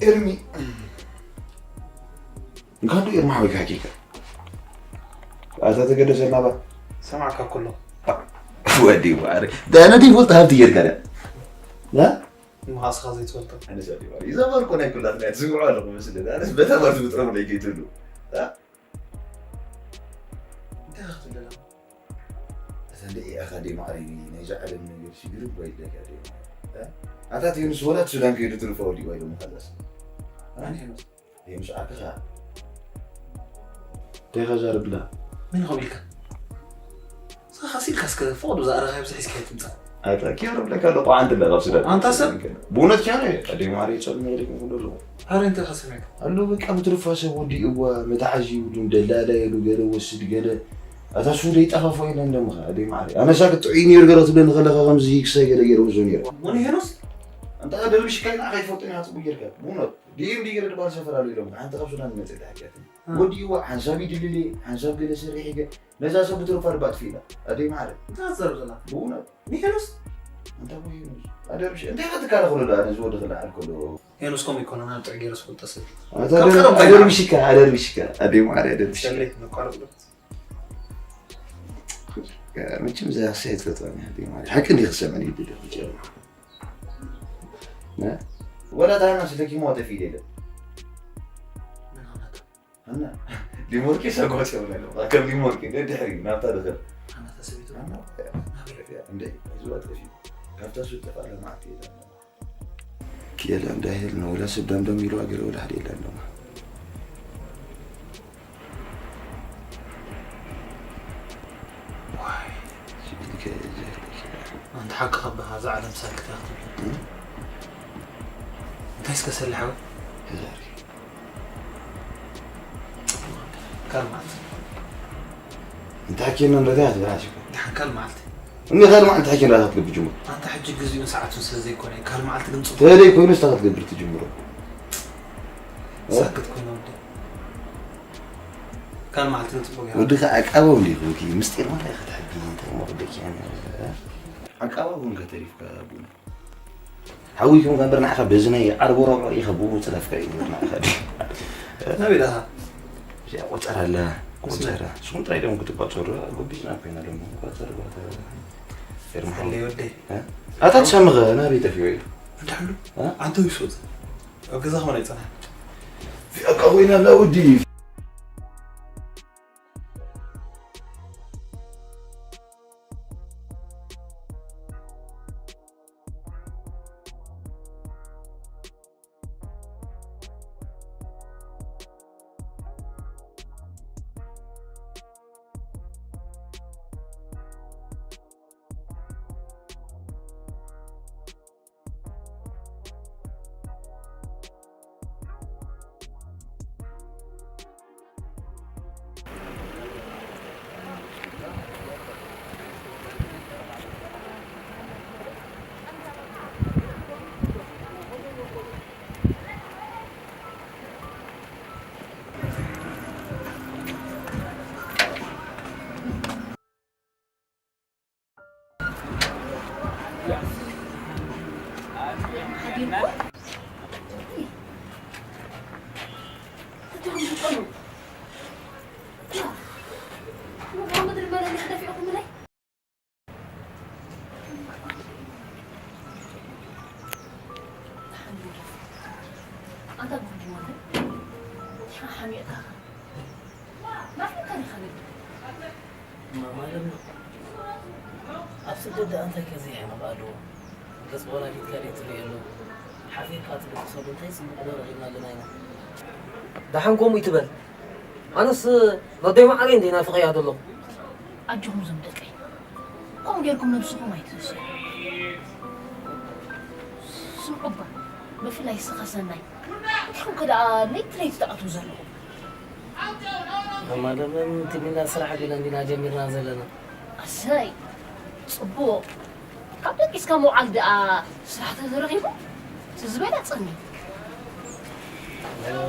ኤርሚ፣ እንኳን ኤርሚ ሓወይካ ኬካ ኣታ ተገደሰ ናባ ሰማዕካ ኩሎ ወዲ ማሪ ዳና ዲፎልት ሃብቲ ጌርካ ዳ ና ምኻስኻ ዘይትፈልጦ ኣነስ ወዲ ማሪ ይዘመርኩ ናይ ኩላት ናይ ትዝምዑ ኣለኹ መስለ ኣነስ በታ ባር ዝብጥረሙ ናይ ጌትሉ እንታይ ክትብለና እዛ እንደ ኢኣኻ ደ ማዕሪ ናይዛ ዓለም ነገር ሽግር እኮ ይለካ ደ ኣታት ዩንስ ወላት ሱዳን ከይዱ ትርፈ ወዲ ወይ ደሞ ካዛስ ኣነ ሄኖስ ይምሽ ኣክኻ እንታይ ከዛርብላ መን ኢኹም ኢልካ ንስኻ ካስ ኢልካ እስከ ፈቕዱ ዝኣረኻ ብዚ ሒዝካ ትምፃእ ኣታ ኪያሮ ብለካ ኣለኹ ዓንት ኣለኻ ኣብ ሱዳን ኣንታ ሰብ ብእውነት ኪያሮ ኣደ ማዕሪ ጸልመ ወዲ ክብሎ ኣለኹ ኣረ እንታይ ኸሰሚዕካ ኣሎ በቃ ብትርፋ ሰብ ወዲ እዋ መታሓዚ ይብሉ ደላላ ይሉ ገለ ወስድ ገለ ኣታ ሱደ ይጠፋፎ ኢለ እንደምኻ ኣደ ማዕሪ ኣነሳ ክትጥዑይ ነይሩ ገለ ክትብለኒ ከለኻ ከምዚ ክሳይ ገለ ገይረ ውዞ ነይሩ ሞኒ ሄኖስ ኣንታ ደርብሽካ ኢና ከይትፈልጡ ኢና ጽቡ ጌርካ ብእውነት ዲኤም ዲገረ ድባል ሰፈር ኣሎ ኢሎም ሓንቲ ካብ ሱዳን መጸ ተሓኪያት ወዲ ይዋ ሓንሳብ ይድልል ሓንሳብ ገለ ስርሕ ይገ ነዛ ሰብ ብትርፋ ድባ ትፊላ ኣደ ማዕሪ እንታይ ትዛረብ ዘላ ብእውነት ሄኖስ እንታይ ወይ ኣደርብሽ እንታይ ክትካረ ከሎ ዳ ነዚ ወዲ ክልዓል ከሎ ሄኖስ ከምኡ ይኮነ ናብ ጥዕ ገይረ ስፈልጠ ሰብ ኣደርብሽካ ኣደርብሽካ ኣደ ማዕሪ ኣደርብሽካ ነቋረጥ ዶ መቸም እዛ ክሳይ ትፈትዋኒ ሓቂ እንዲ ክሰምዕን ይብል ጀርማ ወላ ታይና ስለኪ ሞተ ፊት የለ እና ሊሞርኪ ሰጓጭ የብለ ከም ሊሞርኪ እንደ ድሕሪ ናብታ ድኽር እንደ ዝዋ ጠፊ ካብታ ሱ ጠፋ ለማዕት የለ ኪኤላ እንዳሄል ነው ወላ ሰብ ደምደም ይሉ ኣገለ ወላ ሓደ የለን ደሞ ኣንተ ሓቂ ከበሃ እዛ ዓለም ሳክት እያ ክትብል እንታይ እስከ ሰልሕ ወይ ካልእ መዓልቲ እንታይ ሓኪና ንረዳ ትብላ ሽኮ ድሓን ካልእ መዓልቲ እኒ ካልእ መዓልቲ ሓኪና ራታት ክትገብር ጅምር ኣንተ ሕጂ ግዜኡን ሰዓቱን ስለ ዘይኮነ ካልእ መዓልቲ ግን ፅቡቅ ተደይ ኮይኑ ስታ ክትገብር ትጅምሮ ሳክት ኮይነ ወዲ ካልእ መዓልቲ ግን ፅቡቅ ወዲ ከዓ ዓቃባዊ እንዲኹም ምስጢር ማለት ክትሕጊ ተሞ ወደኪ ዓቃባዊ እውን ከተሪፍካ ቡና ሓዊኩም ከንበር ንዓኻ በዚ ናይ ዓርቦ ረብዖ ኢኻ ብኡ ጽረፍካ እዩ ንዓኻ ናበይ ዳኻ እዚኣ ቆጸራ ኣላ ቆጸራ ስኹም ጥራይ ደሞ ክትቋጸሩ ጎቢዝና ኮይና ደሞ ቆጸር ኣታት ሰምኸ ናበይ ጠፊኡ እዩ እንድሕሉ ኣንተ ይሶት ኣብ ገዛ ከሆነ ይጸናሕ እዚኣ ኮይና ኣላ ወዲ ኣንታ ጉንዲ ማለት ሓሚቕካ ናፊቕካ ዲኻ ግዲ ማማ ለማ ኣብ ስደት ደኣ እንታይ ከ ዘይሕመቕ ኣለዎ ገጽ ወላዲትካ ደይ ትርእየሉ ሓፊርካ ትልቅሰሉ እንታይ ጽቡቕ ዶ ረኺብና ኣለና ኢና ደሓን ከምኡ ይትበል ኣነስ ነደይ ማዕረይ እንደ ናፍቐያ ዘለኹ ኣጆኹም ዞም ደቀይ ከምኡ ጌርኩም ነብስኹም ኣይትንስኡ ስምዑ እባ ብፍላይ ስኻ ሰናይ እንዲኹም ከ ደኣ ለይቲ ለይቲ ትኣትዉ ዘለኹም ማማ ለምን ትሚና ስራሕ ገለ እንዲና ጀሚርና ዘለና ኣሰይ ጽቡቕ ካብ ደቂስካ ምውዓል ደኣ ስራሕ ተተረኺቡ ዝበለጸኒ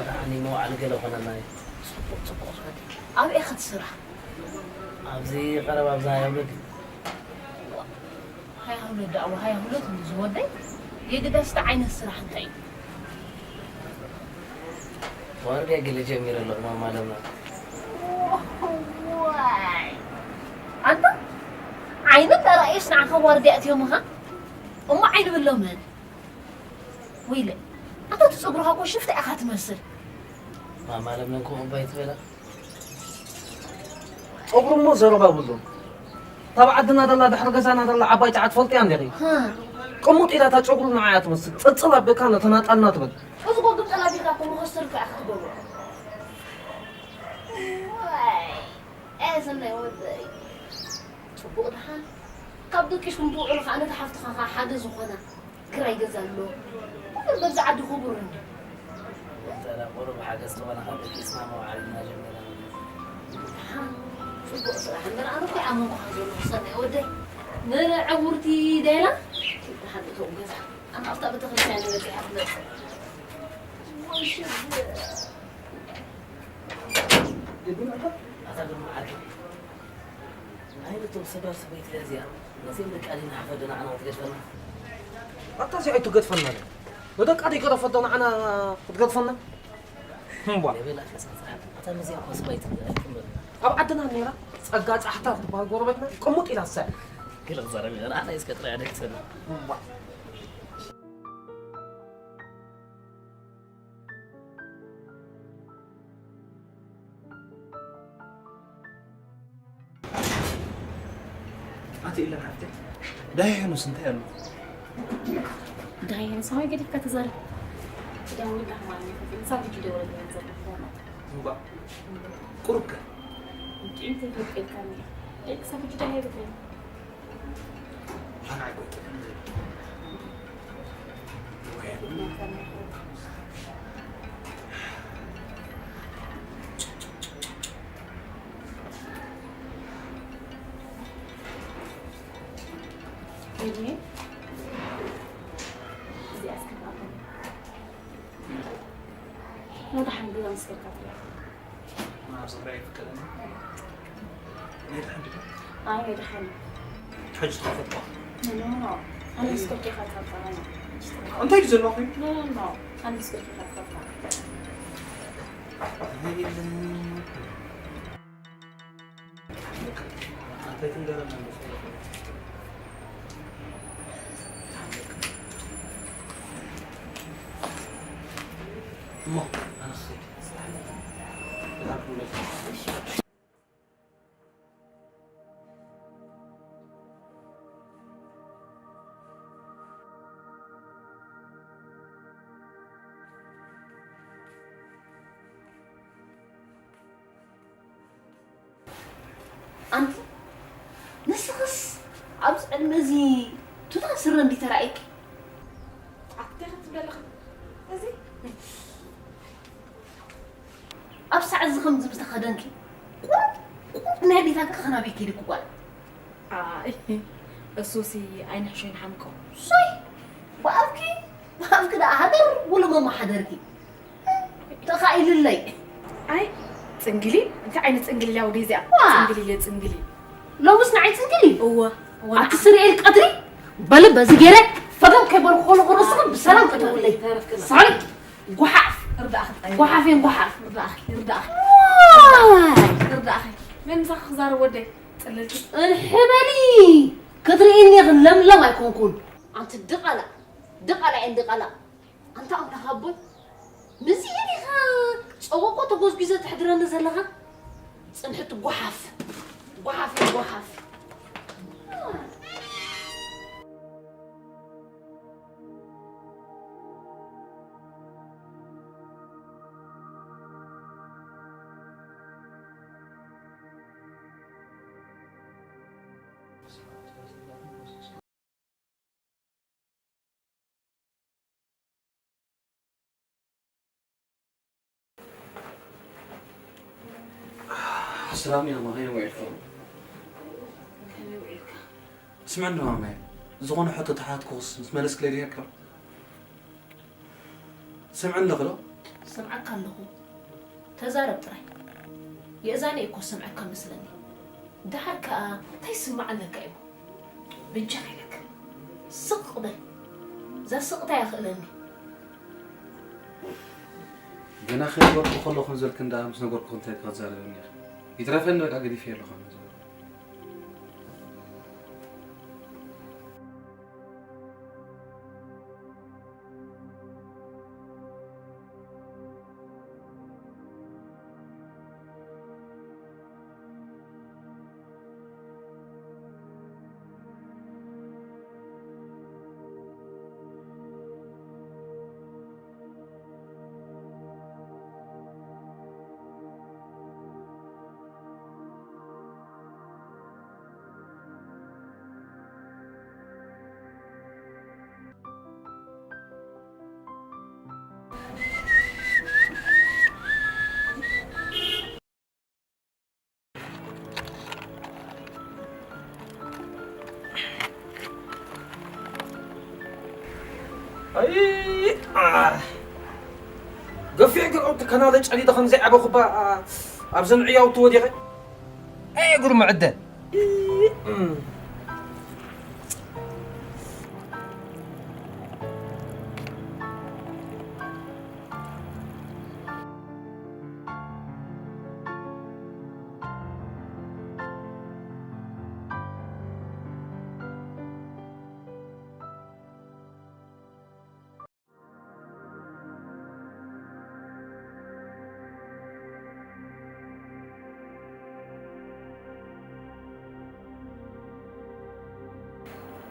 ደሓኒ መውዓሊ ገለ ኮነና እዩ ጽቡቕ ጽቡቕ ዝወደይ ኣበይ ኢኻ ትስራሕ ኣብዚ ቀረባ ኣብዚ ሃያ ብለድ ሃያ ሁለት ደኣ ሃያ ሁለት እንዲ ዝወደይ የግዳስ እቲ ዓይነት ስራሕ እንታይ እዩ ዋርድያ ገለ ጀሚረ ኣለኹ ማማ ለምለም። ዋይ! ኣንታ ዓይኒ እንዳረኣየስ ንዓኻ ዋርድያ ኣእትዮምኻ? እሞ ዓይኒ ብሎምን? ወይለ! ኣንታ እቲ ጸጉርኻ እኮ ሽፍታ ኢኻ ትመስል። ማማ ለምለም ከምኡ እባ ኣይትበላ። ጸጉሪ እሞ ዘረባ የብሉን። እታ ኣብ ዓድና ዘላ ድሕሪ ገዛና ዘላ ዓባይ ጫዓ ትፈልጥያ እንዲኺ? ሃ። ቅሙጥ ኢላ እታ ጸጉሩ ንዓያ ትመስል። ጽልጽል ኣቢልካ ነተናጣልና ትብል። እዚ እኮ ግምጠል ኣቢልካ እኮ መኸስተር እኮ ኢኻ ክትገብሮ። ዋይ፣ ኣየ ሰናይ ወደይ። ጽቡቕ ደሓን። ካብ ደቂስኩም ትውዕሉ ኸኣ ነታ ሓፍትኻ ኸኣ ሓገዝ ዝኾና። ክራይ ገዛ ኣሎ። ኩሉ በዚ ዓዲ ክቡር እንድዩ። እንተ ደኣ ቁሩብ ሓገዝ ተኾነ ካብ ደቂስና መውዓሊና ጀሚርና። ደሓን፣ ጽቡቕ ስራሕ እምበር ኣነ እኮ ይኣመንኩኻ ዘለኹ ሰናይ ወደይ። ንዕውርቲ ዳይላ ትበሃል እቶም ገዛ። ኣነ ኣብታ ቤተክርስትያን በጺሓ ትመጽእ። ወይ ሽግር። ኣታ ግርማ ዓርከይ። ኣይ፣ ነቶም ሰባር ሰበይቲ እዚኣ፣ ነዚኦም ደቂ ኣዴና ሓፈዶ ንዓና ክትገድፈና። ኣታ እዚኣ ኣይትገድፈና። ንደቂ ኣደይ ገደፈቶ ንዓና ክትገድፈና? እምቧ። የበላ ፈሳሳ። ኣታ ነዚኣ እኳ ሰበይቲ ኣይትምር። ኣብ ዓድና ነይራ፣ ጸጋ ጻሕታ ትበሃል ጎረቤትና፣ ቅሙጥ ኢላ ትስዕር። ገለ ክዛረብ ኢና፣ ንዓና እስከ ጥራይ ኣደክሰና። እምቧ። ኣቲ ኢለን ሓፍተይ፣ ዳሄ ሄኖስ እንታይ ኣሎ? ዳሄ ሄኖስ፣ ኣዋይ ገዲፍካ ተዛረብ። ደውል ዳህማኒ፣ ንሳ ብጂ ደውል ዘለኹ። እምባ፣ ቁሩብ ከ? እንጭ እንተ ይፈቀድካኒ፣ ደቂ ሰብ ብጂ ዳሄ ብትለኝ። መድሓን ገዛ ምስ ከድካ ትሪኣ። ኣብዚ ክሪኣ ኣይፍቀደኒ። ናይ ደሓን ድዩ? ኣይ፣ ናይ ደሓን እዩ። ሕጂ ተኸፈትኳ። ኖ፣ ኖ፣ ኖ። ኣነ ምስ ከድኩ ኢኻ ትኸፍታ፣ ኖ፣ ኖ። እንታይ ድዩ ዘለዋ ኮይኑ? ኖ፣ ኖ፣ ኖ። ኣነ ምስ ከድኩ ኢኻ ትኸፍታ። እንታይ የለን። እንታይ ትንገረና? እሞ ኣነ ክኸይድ። ኣንቲ ንስኽስ ኣብዚ ዕድመ እዚ ቱታን ስረን ድዩ ተራእየኪ? ኣቲ እንታይ ክትብሊ ኣለኺ? እዚ ኣብ ሰዓት እዚ ከምዚ ምስ ተኸደንኪ፣ ቁሩብ፣ ቁሩብ ናይ ኣዴታትኪ ከናብይ ከይድኪ ጓል። ኣይ፣ እሱሲ ኣይንሕሾ ይንሓምቆ። ሶይ፣ ብኣፍኪ፣ ብኣፍኪ ደኣ ሃደር ውሉ መማሓደርኪ። ተኻኢልለይ። ኣይ፣ ጽንግሊ? እንታይ ዓይነት ጽንግሊ እያ ወደይ እዚኣ? ዋ! ጽንግሊ እየ፣ ጽንግሊ። ሎምስ ንዓይ ጽንግሊ? እወ፣ እወ፣ ኣቲ ንዓይ። ስርኤል ቀትሪ በሊ በዚ ገይረ ፈገም ከይበልኩ ከለኹ ርእስኹም ብሰላም ከተውለይ። ተረፍክና። ሳሪ፣ ጓሓፍ። ርዳእኺ ጥራይ። ጓሓፍ እየን ጓሓፍ። ርዳእኺ፣ ርዳእኺ። ዋይ! ርዳእኺ። መን ምሳኺ ክዛረብ ወደይ? ጽልልቲ። እርሒ በሊ። ክትርእይኒ ኢኺ ለምለም ኣይኮንኩን። ኣንቲ ድቓላ፣ ድቓላ እየን ድቓላ። ኣንታ ኣምላኽ ኣቦይ፣ ምስዚኤን ኢኻ ጸቦቆ ተጎዝጒዘ ተሕድረኒ ዘለኻ? ጽንሕቲ ጓሓፍ፣ ጓሓፍ፣ ጓሓፍ። ሰላም ኢና፣ ከመይ ውዒልኩም? ከመይ ውዒልካ? ስምዕኒ ማማየ፣ ዝኾነ ሕቶ ተሓትኩስ ምስ መለስክለይ ዶ ይርከብ? ስምዕኒ ኣለኺ ዶ? ስምዓካ ኣለኹ። ተዛረብ ጥራይ። የእዛነ እኮ ስምዐካ መስለኒ። ደሓር ከኣ እንታይ ይስማዕ ኣለካ እዩ? በጃኻ ኢለካ። ስቕ በል። እዛ ስቕታ እያ ክእለኒ። እንዶ ገና ከይነበርኩ ከለኹ ዘልክ እንዳ ምስ ነገርኩ እንታይ ክትዛረበኒ ኢኻ? ይትረፈኒ በቃ ገዲፈ ኣለኹ። ኣይ፣ ኣ፣ ገፊሕ ግርኦት ከናለ ጨሊጠ ከም ዘይዓበኹባ፣ ኣ፣ ኣብ ዘንዕያው ትወዲቐ። ኣይ፣ እግሩ ምዕደ።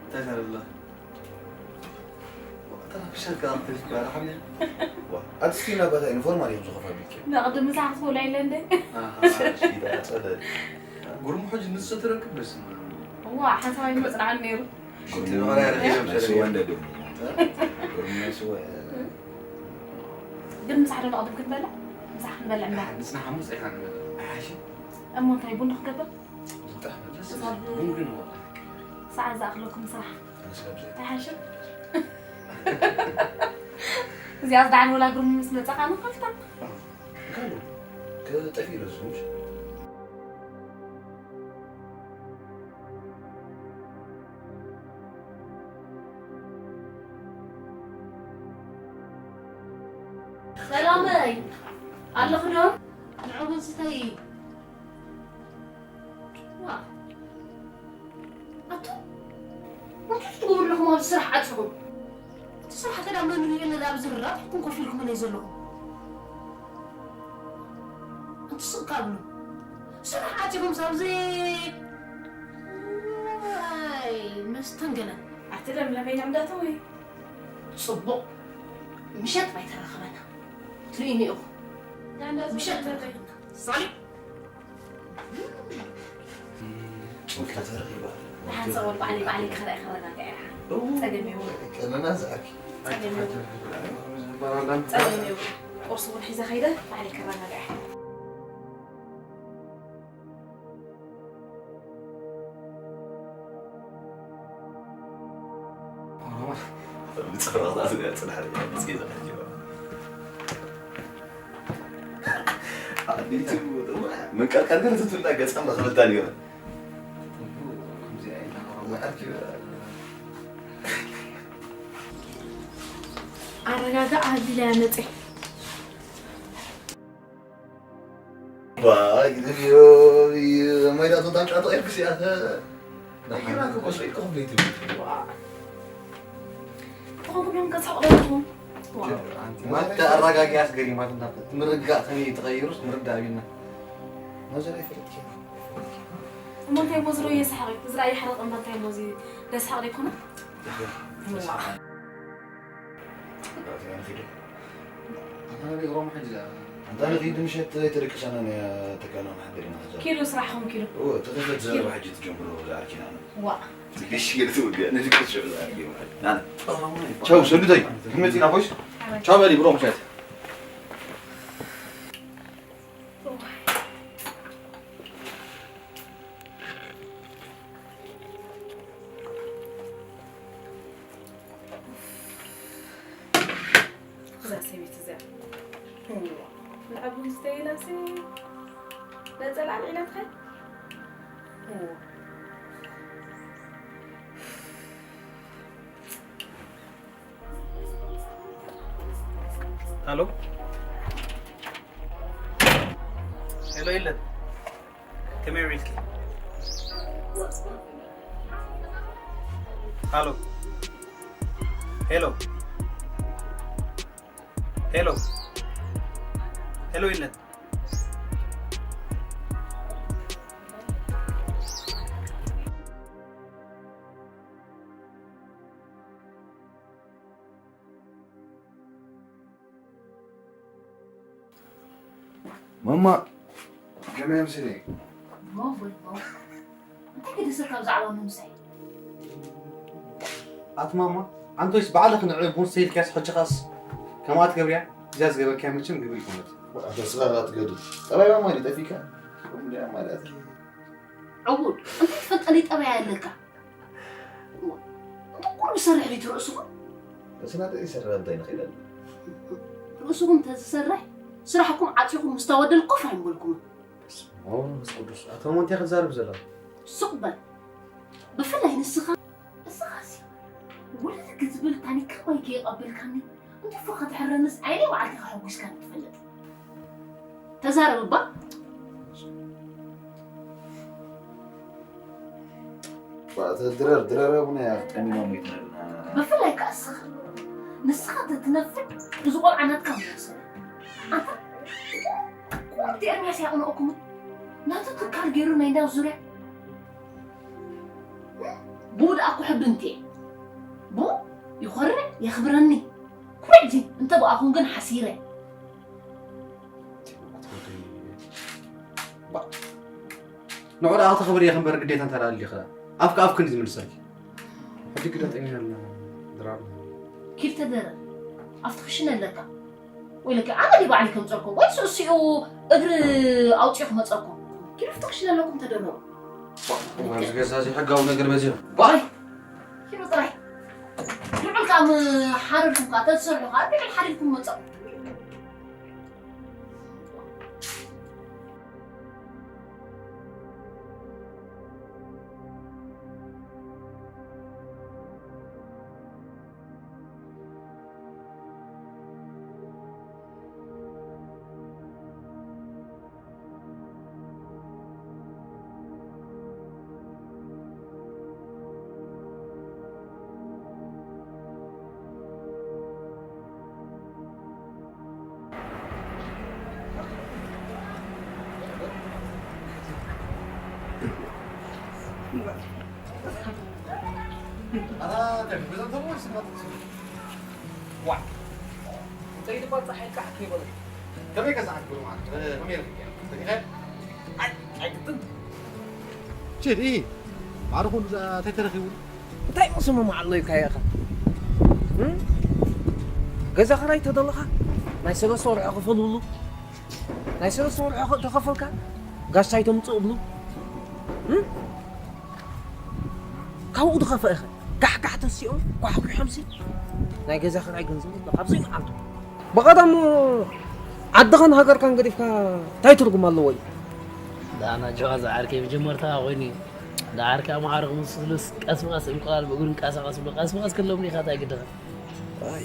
እንታይ ታደርግላ? ተራፊሻት ከኣ ክትሪፍ ባላ ሓምያ። ዋ፣ ኣትስቲ ናባታ ዩኒፎርም ኣሪኹም ዝኸፋ ቢልኪ። ንቕድም ምሳሕ ክትበሉ ኣይለ እንደ። ኣሃ፣ እሺ፣ ጸለል። ጉርሙ ሕጂ ንሱ ትረክብ ደስ ይብል። ዋ፣ ሓሳባይ መጽናዕን ነይሩ። ሽቲ መቐርያ ረኺበ ናይ ስዋ ምሸት። እንደ ጉርሙ። እ? ጉርሙ ናይ ስዋ፣ እ። ግን ምሳሕ ዶ ንቕድም ክንበልዕ? ምሳሕ ክንበልዕ እምበር። ንስና ሓሙስ ኢኻ ንበልዕ። ኣይሓይሽን? እሞ እንታይ ቡን ዶ ክንገብር? ዝጣዕም ደስ ክሳብ ቡን ግን ወላ። ሰዓት ዝኣኽለኩም ስራሕ። ኣነ ስለ ብዘይ። ኣይሓይሽን? እዚኣስ ደሓን ወላ ግርሙ ምስ መጸኻ ንኸፍታ። ካሉ፣ ከጠፊ ኢለ ዝኸውን። ሰላመይ፣ ኣለኹ ዶ? ንዑ ቡን ስተዪ። ዋ። ኣቱም፣ እንታይ ትገብሩ ኣለኹም ኣብዚ ስራሕ ዓጺኹም? እቲ ስራሕ ከዳ መን ሪኦ ኣለና ኣብዚ ራትኩም ኮፍ ኢልኩም ኣለይ ዘለኹም። ኣንቲ ስቕ ካብሉ። ስራሕ ዓጺኹም ሳብዚ። ኣይ፣ መስተንገለ። ኣቲ ለምለመይ ናምዳተዊ። ጽቡቕ። ምሸት ባይ ተራኸበና። ትርእይኒ ኢኹም። ምሸት ተራኸበና። ሳሊ። ጭንቀት ተረኺባ። ደሓን ሰው ባዕለይ፣ ባዕለይ ክኸዳ ይኸረጋጋ እየ። እው። ጸገም የብሉን። ቀነና ዝኣኪ። ጸገም የብሉን። ጸገም የብሉን። ቁርሲ እውን ሒዘ ኸይደ ባዕለይ ክረጋጋ እየ። ኦሮማ። ብጽሕፈት ጽናሕ ጽጌ ዘሓጅባ። ኣቤት፣ መንቀርቀር ግን ትትብላ ገጻም ረኸበታ ነይረ። ኣረጋግኣ ኣቢላ እያ መጽያ። ባ፣ ግደፍዮ፣ መይዳ ቶታል ጫቶ ኤርክስ እያ። ነጊራ እኮ ቆስሎ ኢልካ ኮምፕሌት ይብል። ዋ። ተኾንኩም ዮም ከሳቕ ደለኹም። ዋ። ማታ ኣረጋጊያስ ገሪማት እንዳ ትምርጋእ ከመይ ትቐይሩስ ምርዳእ ኣቢልና። ነዘር ኣይፈልጥኪ። እሞ እንታይ እሞ ዝሮ እየሰሓቕ እዩ? ዝረኣ ይሓርቕ እምበር እንታይ እሞ እዚ ደስሓቕ ዘይኮነ? ዋ። ኣታ ንኺድ ምሸት ተደቅሳና ናይ ተካና ንሓድር ኢና። ኪዱ ስራሕኹም ኪዱ። እዎ፣ ተኸፈት ዘረባ ሕጂ ትጀምሮ ዝኣርኪና። ዋ። ትገሽ ገለ ትውግእ፣ ነዚ ክትሽዑ ዝኣርኪ ማለት። ናና። ቻው፣ ሰሉተይ። ክንመጽእ ኢና፣ ኮይስ? ቻው በሊ፣ ብሮ ምሸት። እዛ ሰበይቲ እዚኣ። እዋ፣ ንዓብ ቡን ስተይ ኢላሲ ነጸላ ኣልዒላትኻ። እዋ። ሃሎ፣ ሄሎ ኢለን፣ ከመይ ውዒልኪ? ሃሎ፣ ሄሎ፣ ሄሎ፣ ሄሎ ኢለን። ማማ፣ ከመይ ኣምሲለ? ሞ፣ ወይ ሞ። እንታይ ገደሰካ ብዛዕባ ምምሳይ? ኣቲ ማማ፣ ኣንቶይስ ባዕልኺ ንዕኡ ቡን ሰይልካስ፣ ሕጂ ኸስ ከምኣ ትገብርያ? እዚኣ ዝገበርካያ መቸም ግብሪ ይኮነት። ኣታ ስኻ ትገድል። ጠባይ ማማ ድዩ ጠፊካ? ከምኡ ድያ ማለት። ዕቡድ፣ እንታይ ትፈልጠለይ ጠባይ ኣለካ? እንተ ቁሩብ ይሰርሕ ድዩ ርእስኹም? ርእስና እንተ ዘይሰርሕ እንታይ ንኽእል ኣለና? ርእስኹም እንተ ዝሰርሕ፣ ስራሕኩም ዓጺኹም ምስ ተወደል ኮፍ ኣይምበልኩምን። በስመ ኣብ ወመንፈስ ቅዱስ። ኣቶ ሞንቴ ክትዛረብ ዘለኻ? ሱቕ በል። ብፍላይ ንስኻ፣ ንስኻሲ ውልግ ክትብል ታኒካ ወይ ከይቐበልካኒ፣ እንተፎ ክትሕረንስ ዓይነይ ባዕልካ ከሐጒስካኒ ትፈልጥ። ተዛረብ እባ። እባ፣ እተ ድረር፣ ድረር ኣቡና እያ ቀሚማ ሞይትና ኣለና። ብፍላይ ከኣ እስኻ። ንስኻ እንተ ትነፍዕ፣ እዚ ቆልዓ ናትካ ምወሰደ። ኣንታ፣ ቁሩብቲ ኤርምያስ ያቕንኦኩም። ናቱ ትካል ገይሩ ናይ እንዳ ዙርያ። ብኡ ደኣ ኩሕቢ እንተ እየ። ብኡ ይኾርዕ፣ የኽብረኒ። ኩርዕቲ፣ እንተ ብኣኹም ግን ሓሲረ። ባ-፣ ንዑ ደኣ ክተኽብር እየ ክምበር ግዴታ እንተ ደኣ ኣልዩ ኸኣ። ኣፍካ ኣፍክን እዩ ዝምልሰልኪ። ሕጂ ግዳ ጠሚና ኣለና ድራር። ኪድ ተደረር። ኣብቲ ክሽነ ኣለካ። ወይለከ ኣነ ድየ ባዕለይ ከምፀልኩም? ወይስ እሲኡ እግሪ ኣውፂኡ ክመፀኩም? ኪድ ኣብቲ ክሽነ ኣለኩም ተደረሩ። ባ-፣ ኣብዚ ገዛ እዚ ሕጋዊ ነገር በዚሑ። ባ-፣ ኪዱ ጥራይ። ልዑል ከዓ ምሓረርኩም ከዓ ተዝሰርሑ ከዓ ልዑል ሓሪርኩም መፀኹም። ዋ። እንታይ ድማ ጸሓይ ቃሕ ከይበለ። ከመይ ከ ሰዓት ብሎ ማለት? ከመይ ረኺብያ? ረኺብያ? ኣይ፣ ኣይግድን። ችድ፣ ኢ፣ ማዕረ ኩሉ እዛ እንታይ ተረኺቡ? እንታይ ምስምማዕ ኣሎ ኢልካዮ ኢኻ? እም? ገዛ ኽራይ ተደለኻ ናይ ሰለስተ ወርሒ ክፈልብሉ። ናይ ሰለስተ ወርሒ ተኸፈልካ ጋሻይ ተምጽእ ብሉ። እም? ካብኡ ዝኸፍአ ኸ? ጋሕጋሕ ተሲኦም ኳሕኲሖምሲ ናይ ገዛ ኽራይ ገንዘብ ኣሎ። ካብዚ ይመዓልቱ። ብቐደሙ ዓድኻን ሃገርካን ገዲፍካ እንታይ ትርጉም ኣለዎ እዩ? ዳና ጀዋ ዝዓርከይ መጀመርታ ኮይኑ እዩ። ዳዓርከ ኣምሓሩ ክምስሉስ ቀስ ብቐስ እንቁላል ብእግሩ እንቀሳቐስ ብሎ ቀስ ብቐስ ክለምዶ ኢኻ እንታይ ግድኻ? ኣይ፣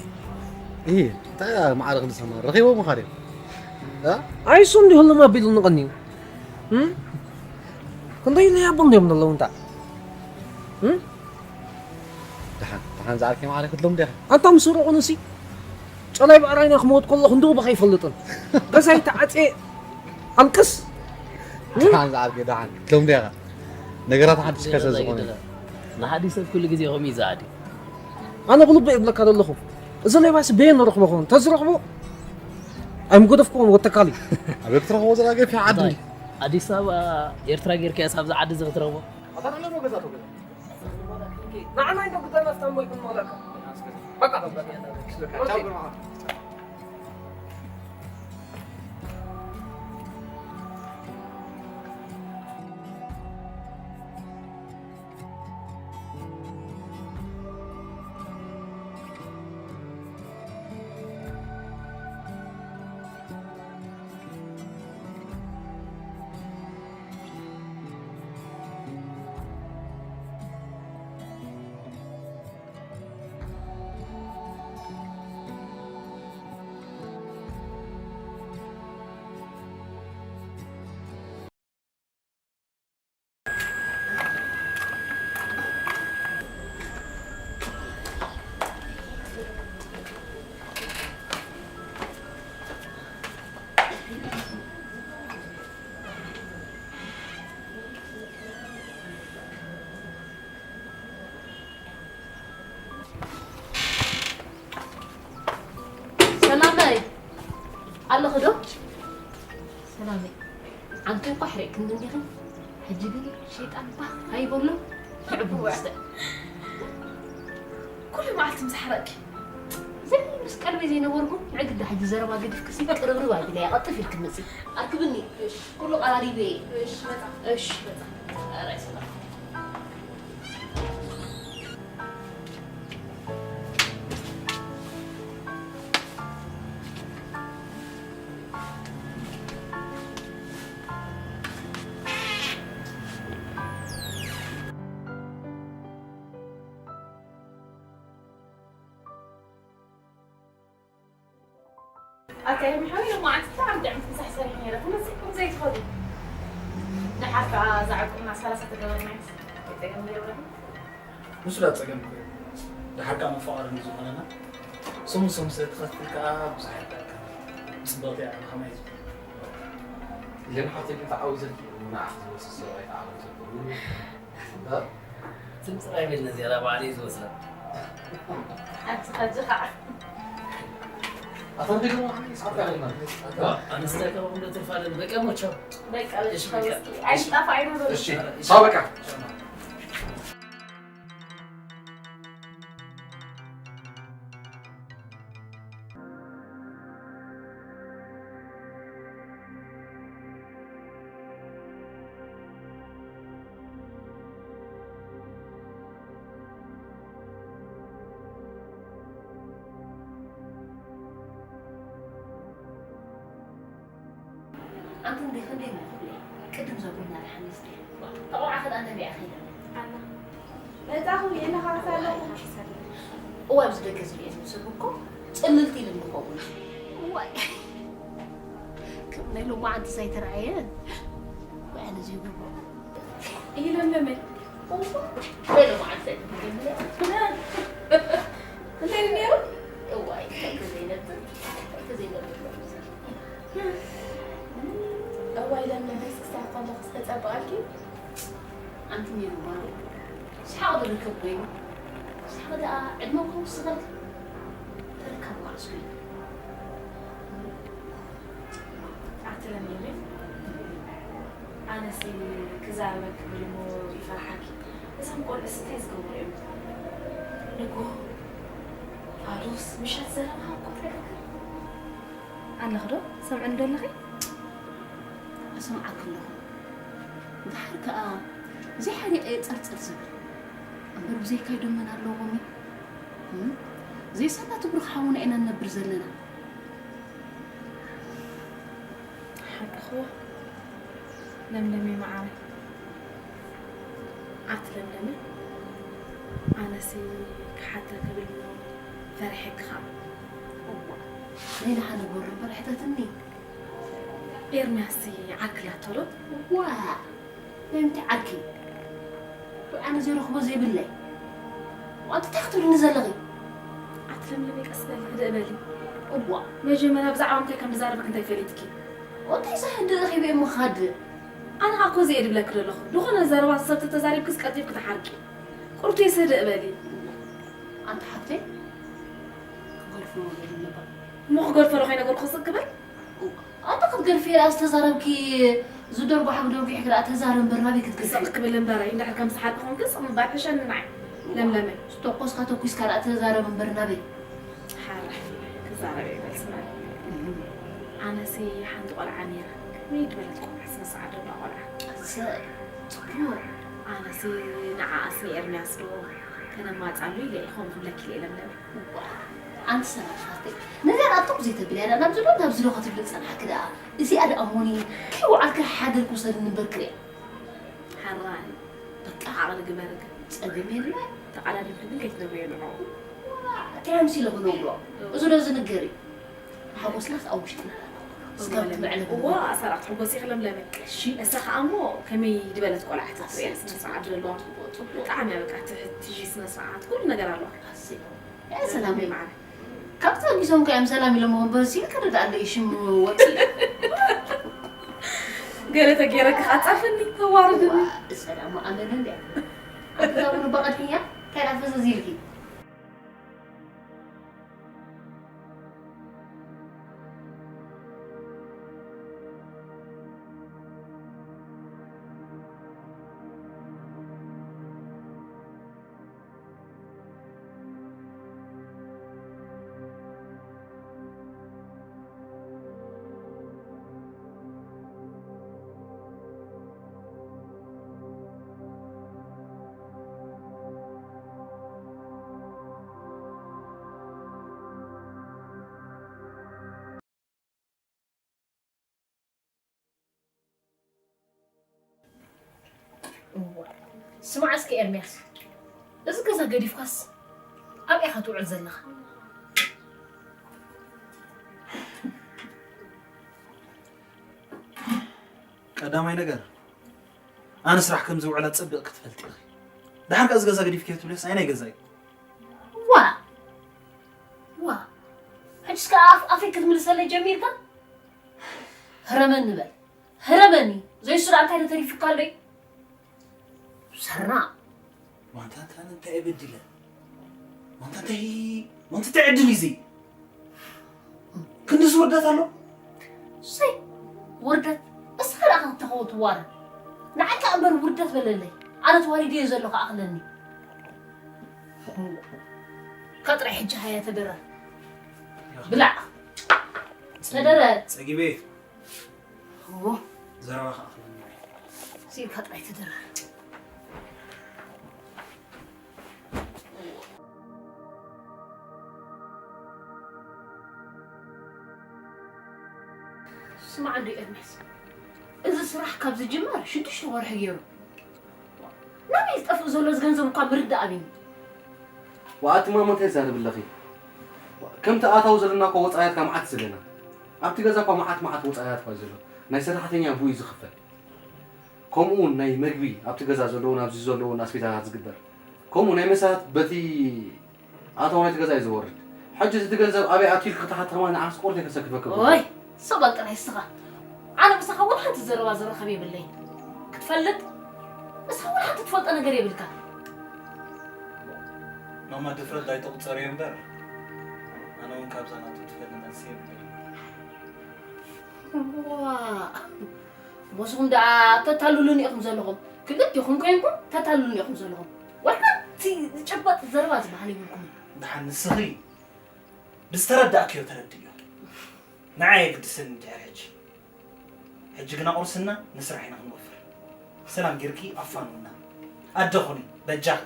እህ፣ እንታይ ማዕረ ክንዲ ሰማር ረኺቦም ምኻድ እዮም። እ? ኣይ፣ እሱ እንዲሁ ለማቢሉ ንቐንዩ። እም? ክንደይ ኢለ ያቦ እንዲዮም ዘለዉ እንታ? እም? ደሓን፣ ደሓን ዝዓርከይ ማዕረ ክትለምዶ ኢኻ። ኣንታ ምስ ሩቑንሲ፣ ጨላይ ብኣራይና ክመውት ከሎ ክንድኡ በኸ ይፈልጥን። ገዛይ ተዓጽየ ኣልቅስ። እም? ደሓን ዝዓርከይ፣ ደሓን ክትለምዶ ኢኻ። ነገራት ሓድሽ ከሰ ዝኾነ። ንሓዲ ሰብ ኩሉ ግዜ ከምኡ እዩ ዝዓዲ። ኣነ ብልቢ እብለካ ዘለኹ፣ እዚ ሌባሲ በየን ንረኽቦ ኾን? ተዝረኽቦ ኣይምገደፍክዎን ወተካሊ። ኣበይ ክትረኽቦ ዘላ ገፊሕ ዓዲ? እንታይ? ኣዲስ ኣበባ ኤርትራ ጌርካያስ ኣብዚ ዓዲ እዚ ክትረኽቦ? ኣታ ደለሞ ገዛ ተገዛ። ንዓና ኢንዶ ግዳ ናፍታ እሞ ይኩን መላካ። በቃ። ቻው ግርማ። ኣለኹ ዶ? ሰላመይ። ዓንቱ እኳ ኣሕሪቕክኒ እንዲኺ። ሕጂ ግን ሸይጣን ባህ ኣይበሎ። ትዕቡ መስተ። ኩሉ መዓልቲ ምስ ሓረቕኪ። ዘይ ምስ ቀልበይ ዘይነበርኩ፣ ንዕግዳ ሕጂ ዘረባ ገዲፍክሲ ቅርብርብ ኣቢለያ፣ ቀልጥፍ ኢልኪ ምጺ። ኣርክብኒ። እሺ። ኩሉ ቀራሪበ እየ። እሺ፣ መጻ። እሺ፣ መጻ። ኧረ ሰላም። ኣታ ኤርሚ ሓወይ፣ ሎማዓንቲ ብጣዕሚ ጥዕምቲ ምሳሕ ሰሪሐ ነይረ። ክመጽእ እኮ ዘይትኸዱ። ደሓር ከኣ እዛ ዕቁብና ሰላሳ ተገበርናዮስ። ኣይጸገም ነይሩ ዶ? ንሱ ዳ ጸገም እኮ እዩ። ደሓር ከኣ መፋቐሪ እዩ ዝኾነና። ሰሙን ሰሙን ስለ ትኸፍል ከኣ ብዙሕ ኣይጠቅም። ጽብቕቲ እያ፣ ከማይ እዩ። ኢለን ሓወይ ግን ተዓዊተልኪ፣ ንዓኺ ዝመስል ሰብ ኣይተዓወተልኩን። እ? ትምጽእ ኣይበል ነዚኣ፣ ባዕለይ ዝወስዳ። ሓንቲ ኸጂ ኸዓ። ኣታ እንዲህ ደግሞ ሓንቲ ሰዓት ያህል ማለት ነው። ዋ፣ ኣነስ እንታይ ካብ እንዶ ትርፋለን? በቃ ሞቻው። በቃ፣ እሺ፣ በቃ፣ በቃ። እስኪ፣ እሺ። ኣይጠፋ ኣይኖርም። እሺ፣ እሺ። ቻው፣ በቃ። ኣንቲ እንዴ ክንደይ እሞ ክብለ፣ ቅድም እዛ ቡና ደሓን ይስተ። ተቆልዓ ከዳ ነቢዓ ከይደ። ኣና፣ መጻኹ የለ ካርታ ኣለኹ። እዋይ፣ ኣብዚ ደገ ዝርእየ ዝምስል እኮ ጽልልቲ ኢሉ እንድኸውን። እዋይ። ከም ናይ ሎማዓንቲ ሳይተረኣየ። እዋይ፣ ኣነ ዘይብሎ። እዩ ለምለመይ። እዋይ፣ ናይ ሎማዓንቲ ሳይተረኣየ። እንታይ እዩ ነይሩ? እዋይ፣ እንታይ ከ ዘይነብር፣ እንታይ ከ ዘይነብር። እዋይ፣ ለምለመይ፣ ስክስታ እኮ ኣለኹ፣ ዝተጸበቐልኪ። ኣንቲ ሜሪ ማርያም፣ ሰሓቕ ዝርከብ ኮይኑ፣ ሰሓቕ ደኣ ዕድመ ክውስኸልካ ተረከብ ዋዕስ ኮይኑ። ኣቲ ለምለመይ፣ ኣነሲ ክዛረበኪ ክብል እሞ ይፈርሓኪ። እዞም ቆልዑስ እንታይ ዝገብሩ እዮም? ንግሆ ፋዱስ፣ ምሸት ዘረባ እኮ ተደግር። ኣለኺ ዶ? ሰምዕኒ ዶ ኣለኺ? እሰምዓኪ ኣለኹ። ድሓር ከኣ ዘይሓሪቐ እየ ጸርጸር ዝብል። እምበር ብዘይካይ ዶ መን ኣለዎም እዩ? እም? ዘይሳና ትብሩኽ ሓውና ኢና ንነብር ዘለና። ሓቅኺ ለምለመይ መዓረይ። ኣቲ ለምለመይ፣ ኣነሲ ክሓታ ክብል እሞ ፈሪሐኪ ኸኣ። እዋ፣ ናይ ደሓን እምበር እምበር ሕተትኒ። ኤርምያስሲ ዓርኪ ኣላቶ ዶ? እዋ፣ ናይ ምንታይ ዓርኪ? ኣነ ዘይረኽቦ ዘይብለይ። ዋንታ እንታይ ክትብልኒ ዘለኺ? ኣቲ ለምለመይ ቀስ በሊ፣ ህድእ በሊ። እዋ። መጀመርያ ብዛዕባ ምንታይ ከም ዝዛረበኪ እንታይ ፈሊጥኪ? እንታይ ዘህድእ ረኺበ እሞ ክሃድእ? ኣነ ኸኣ እኮ እዚ እየ ድብለኪ ዘለኹ። ዝኾነ ዘረባ ሰብ ተተዛሪብክስ ቀልጢፍኪ ትሓርቂ። ቁርተይስ ህድእ በሊ። ኣንቲ ሓፍተይ፣ ክገድፎ ወገን ነበር። እሞ ክገድፎ ዶ ከይነገርኩ ስቕ ክብል? ኣንታ ክትገድፊ ደኣ ዝተዛረብኪ፣ ዝደርጎ ሓዊ ደርጒሕኪ ደኣ ተዛረቢ እምበር ናበይ ክትገድፊ? ስቕ ክብል እምበረይ፣ እንድሕር ከም ዝሓቂ ኮንኪ ስቕ ምባል ሕሸኒ ንዓይ። ለምለመይ። ዝተኮስካ ተኩስካ ደኣ ተዛረቢ እምበር ናበይ? ሓራይ፣ ክዛረብ እየ በል ስማዕ። እህ። ኣነሲ ሓንቲ ቆልዓ ነይራ። ከመይ ዝበለት ቆልዓ፣ ስነ ስርዓት ዘለዋ ቆልዓ። እሰይ፣ ጽቡቕ። ኣነሲ ንዓኣስ ንኤርምያስ ዶ ከነማጻሉ ኢለ እየ ከምኡ ክብለኪ ኢለ ለምለመይ። እዋ፣ ኣንቲ ሰላም ሓፍተይ፣ ነዚኣ ደኣ ጥቕ ዘይተብልያ ደኣ፣ ናብዚ ዶ ናብዚ ዶ ክትብሊ ዝጸናሕኪ ደኣ? እዚኣ ደኣ እሞኒ፣ ከይወዓልኪ ሓደ ክውሰድኒ እምበር ክሪኣ። ሓራይ፣ በቃ ዓቕሊ ግበሪ ግን። ጸገም የለን። ተቓዳዲምኪ ግን ከይትነግርዮ ንዕኡ። እዋ፣ እንታይ ኣምሲለ ክነግሮ? እዋ። እዚ ዶ ዝንገር እዩ? ሓጎስናስ ኣብ ውሽጥና። ስጋብ እዋ፣ ትምዕለብ እዋ፣ እዋ። ኣሰራት ሓጎስ ይኽለም ለመ። እሺ። እሳ ኸኣ እሞ ከመይ ዝበለት ቆልዓ ትርእያ፣ እሺ። ስነ ስርዓት ዘለዋ። ጽቡቕ፣ ጽቡቕ። ብጣዕሚ እያ በቃ ትሕቲ ስነ ስርዓት፣ ኩሉ ነገር ኣለዋ። ኣሰይ። ያ ሰላም። ማዕረ። ካብቲ ተበጊሶም ከ እዮም ሰላም ኢሎም እምበር ሲል ከደዳ ኣለ ሽም ወፂ። ገለ ተገይረካ ኣጻፍኒ፣ ተዋርድኒ። ዋ፣ ሰላም ኣመነ እንድያ። ኣንተ ዛቡን በቐድሕያ፣ እንታይ ደኣ ፈዘዝ ኢልኪ? ስማዕ እስኪ ኤርምያስ፣ እዚ ገዛ ገዲፍካስ ኣብ ኢኻ ትውዕል ዘለኻ? ቀዳማይ ነገር ኣነ ስራሕ ከም ዝውዕል ኣጸቢቕ ክትፈልጥ ኢኺ። ድሓር ከ እዚ ገዛ ገዲፍኪ ትብለስ ኣይ ናይ ገዛ እዩ። ዋ ዋ፣ ሕጅስ ከኣ ኣፍ ኣፈይ ክትምልሰለይ ጀሚርካ? ህረመኒ በል፣ ህረመኒ። ዘይሱ ደኣ እንታይ ተሪፉካ ኣሎ እዩ? ሰርና። ማንታ እንታይ በዲለ? ማንታ እንታይ ማንታ እንታይ ዕድል ይዚ? ክንድስ ውርደት ኣሎ? ሰይ ውርደት እስኻ ደኣ ክትተኸው ትዋረድ። ንዓካ እምበር ውርደት በለለይ። ኣነ ተዋሪደ እየ ዘለኹ ኣኽለኒ። ካብ ጥራይ ሕጂ ሃያ ተደረ ብላዕ። ተደረ። ጸጊበ። ኦ ዘረባ ከኣኽለኒ። ሲልካ ጥራይ ተደረ። ስማዕ እንዶ ኤርምያስ፣ እዚ ስራሕ ካብ ዝጅመር ሽዱሽተ ወርሒ ገይሩ። ናበይ ዝጠፍእ ዘሎ እዚ ገንዘብ እኳ ምርዳእ ኣብኒ። ወኣቲ ማሞ እንታይ ዛርብ ኣለኺ? ከምቲ ኣታዊ ዘለና እኮ ወፃያት ካብ መዓት ዘለና ኣብቲ ገዛ እኳ መዓት መዓት ወፃያት እኳ ዘሎ ናይ ሰራሕተኛ ብኡ እዩ ዝኽፈል። ከምኡ እውን ናይ መግቢ ኣብቲ ገዛ ዘለውን ኣብዚ ዘለውን ኣስቤዛታት ዝግበር ከምኡ ናይ መሳት በቲ ኣታዊ ናይቲ ገዛ እዩ ዝወርድ። ሕጂ እዚ ገንዘብ ኣበይ ኣትዩ ኢልኪ ክትሓቲ ከማን ንዓስ ቆርተ ከሰክፈኪ እኮ። ኦይ ሰባል ጥራይ እስኻ። ኣነ ምሳኻ ወላ ሓንቲ ዘረባ ዝረኸብ የብለይ ክትፈልጥ። ንስኻ ወላ ሓንቲ ትፈልጦ ነገር የብልካ። ማማ ድፍረት ኣይትቑፀር እዩ እምበር ኣነ እውን ካብዛ ናቱ ትፈሊ መልሲ የብለይ። ዋ ሞስኹም ደኣ ተታልሉኒ ኢኹም ዘለኹም። ክልቲኹም ኮይንኩም ተታልሉኒ ኢኹም ዘለኹም። ዋላ ሓንቲ ዝጭበጥ ዘረባ ዝበሃል የብልኩም። ደሓን ንስኺ ብዝተረዳእክዮ ተረድእዮ። ንዓይ የግድሰኒ ድሕሪ ሕጂ። ሕጂ ግና ቁርስና ንስራሕ ኢና ክንወፍር። ሰላም ጌርኪ ኣፋንውና። ኣደ ኹኒ በጃኺ።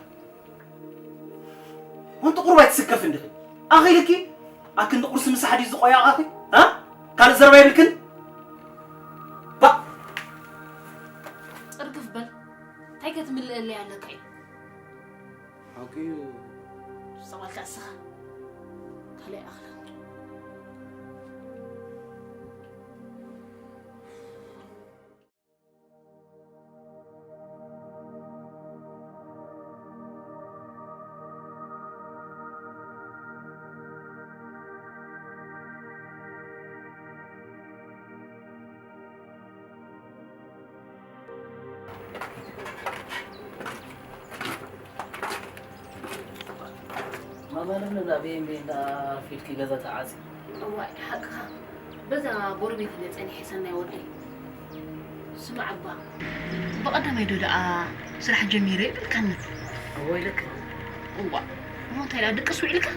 ወንቲ ቁሩብ ኣይትስከፍ እንዲኺ። ኣኺልኪ ኣክንዲ ቁርሲ ምሳሕ ድዩ ዝቆያቓኺ? እ? ካልእ ዘረባ የብልክን? ባ ጽርግፍ በል። እንታይ ከትምልእለይ ኣለካ እዩ? ሓቂዩ ሰዋልካ እስኻ ካልእ ኣኽለኒ። ማማ ለምለም ናብ ኤምቤ እንዳ ፊድኪ ገዛ ተዓጽ እዋይ ሓቅኻ። በዛ ጎረቤት ኢለ ጸኒሐ ሰናይ ወደይ። ስማዕ እባ ብቐዳማይ ዶ ደኣ ስራሕ ጀሚረ ይብልካኒ? እወ ኢለክ። እዋ እሞ እንታይ ደኣ ድቅስ ውዒልካ?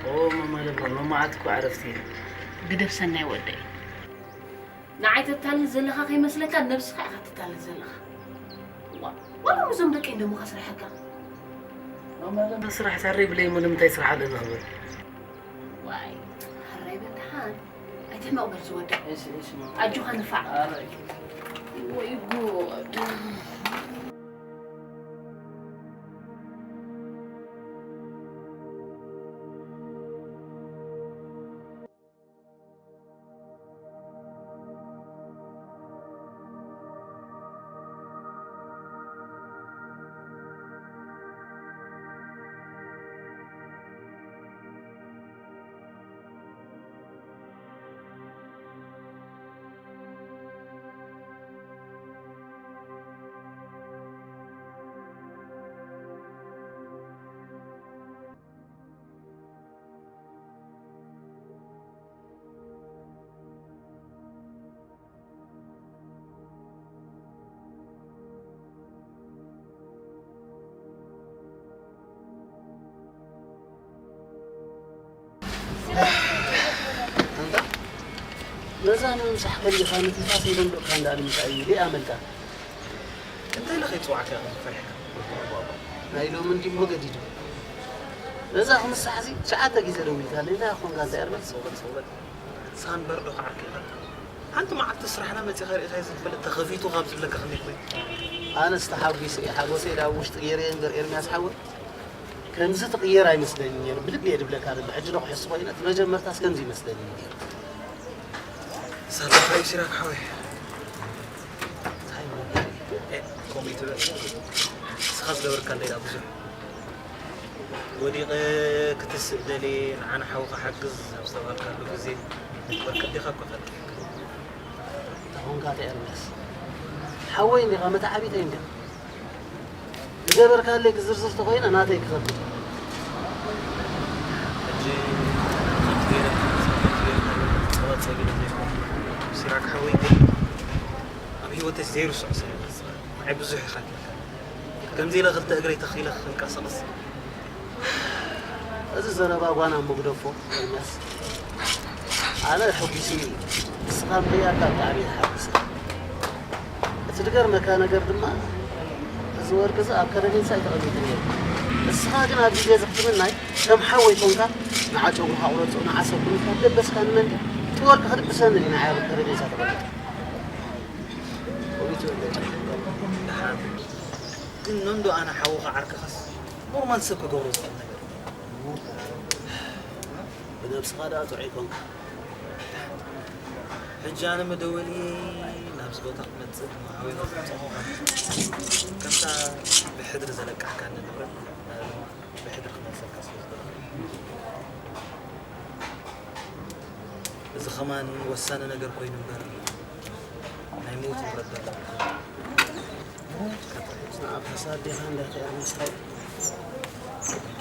ኦ ማማ ለምለም ሎማዓት እኮ ዕረፍቲ እየ። ግደፍ ሰናይ ወደይ። ንዓይ ተታልል ዘለኻ ከይመስለካ ነብስኻ ኢኻ ተታልል ዘለኻ። ዋ ዋላ ምስዞም ደቀይ እንደሞ ከስርሐካ። ማማ ለምለም ስራሕ ታሪ ብለይ እሞ ንምንታይ ስራሕ ኣለኒ ክብል? ዋይ ሓራይ በል ደሓን ኣይትሕመቕ በል ዝወደ። እሺ እሺ ማማ። ኣጆኻ ንፋዕ። ኣረ ወይ ጉድ። ኣንታ ነዛ ንምሳሕ ከሊኻ ንትንፋስ የደንብቕካ እንዳኣለ ምሳይ ደኣ ኣመልካ። እንታይ ኢለ ከይፅዋዕካ ኢኻ ፈሪሕካ? ናይ ሎሚ እንዲሞ ገዲዱ። ነዛ ክምሳሕሲ ትሽዓተ ግዜ ደዊልካለይ፣ እንታይ ኮንካ እንታይ ኣርበል? ሰውበል ሰውበል ሳንበር ዶ ከዓርክ ኢኻ? ሓንቲ መዓልቲ ስራሕና መጺኻ ርኢኻዮ ዘይትፈልጥ ተኸፊቱ ካብ ዝብለካ ክንደይ ኮይኑ። ኣነስ ተሓጒሰ እየ፣ ሓጎሰይ ዳ ኣብ ውሽጢ ገይረዮ እምበር ኤርምያስ ሓወይ፣ ከምዚ ትቕየር ኣይመስለኒ ነይሩ። ብልቢ እየ ድብለካ ነበር፣ ሕጂ ዶ ክሕሱ ኮይነ፣ እቲ መጀመርታስ ከምዚ ይመስለኒ ነይሩ። ሳላኻ እዩ ሲራክ ሓወይ። እንታይ ማለት እዩ? ኤ፣ ከምኡ ይትበል። ንስኻ ዝገበርካለይ ዳ ብዙሕ። ወዲቐ ክትስእ ደልየ፣ ንዓና ሓውኻ ሓግዝ ኣብ ዝተባህልካሉ ግዜ፣ ወርቂ ኣዴኻ እኮ ፈልጥካ። እንተ ኾንካ፣ ኣቶ ኤርምያስ፣ ሓወይ እንዲኻ፣ መተዓቢተይ እንዲኻ። ዝገበርካለይ ክዝርዝር ተኾይነ፣ ናተይ ክኸብድ። ሕጂ፣ ከምቲ ገይረ፣ ከምቲ ገይረ፣ ጸባ ጸቢለ ዘይኮነ፣ ሲራክ ሓወይ ግን ኣብ ህይወተይ ዘይርስዖ ሰብ እዩ። ንዓይ ብዙሕ ኢኻ ጌርካ። ከምዚ ኢለ ክልተ እግረይ ተኺለ ክንቀሳቐስ። እዚ ዘረባ ጓና እሞ ግደፎ፣ ኤርምያስ። ኣነ ሕጒሲ፣ ንስኻ ምርኣየካ ብጣዕሚ እየ ተሓጒሰ። እቲ ዝገርመካ ነገር ድማ፣ እዚ ወርቂ እዚ ኣብ ከረሜሳ እዩ ተቐሚጡ ነይሩ። ንስኻ ግን ኣብዚ ገዛ ክትምናይ፣ ከም ሓወይ ኮንካ፣ ንዓ ጨጉርኻ ቁረጾ፣ ንዓ ሰብ ክንካ ለበስካ ንመን ድዩ? እቲ ወርቂ ክድብሰኒ ድዩ ንዓይ ኣብ ከረሜሳ ተቐሚጡ? ደሓን። ግን ነንዶ ኣነ ሓውኻ ዓርክኻስ ኖርማል ሰብ ክገብሮ ዝኽእል ነገር እዩ። ብነብስኻ ደኣ ጥዑይ ኮንካ። ሕጂ ኣነ መደወሊ ናብዚ ቦታ ክመጽእ ድማ ሓወይ ክጽብጸኹ። ከምታ ብሕድሪ ዘለቃሕካኒ ንብረት ብሕድሪ ክመልሰልካ ስለ ዝደለኹ። እዚ ኸማን ወሳኒ ነገር ኮይኑ እምበር፣ ናይ ምዉት ንብረት ደኣ ኣይኮነን። ኣብ ሓሳብ ዲኻ እንዳ ተኤርሚስ ሓው?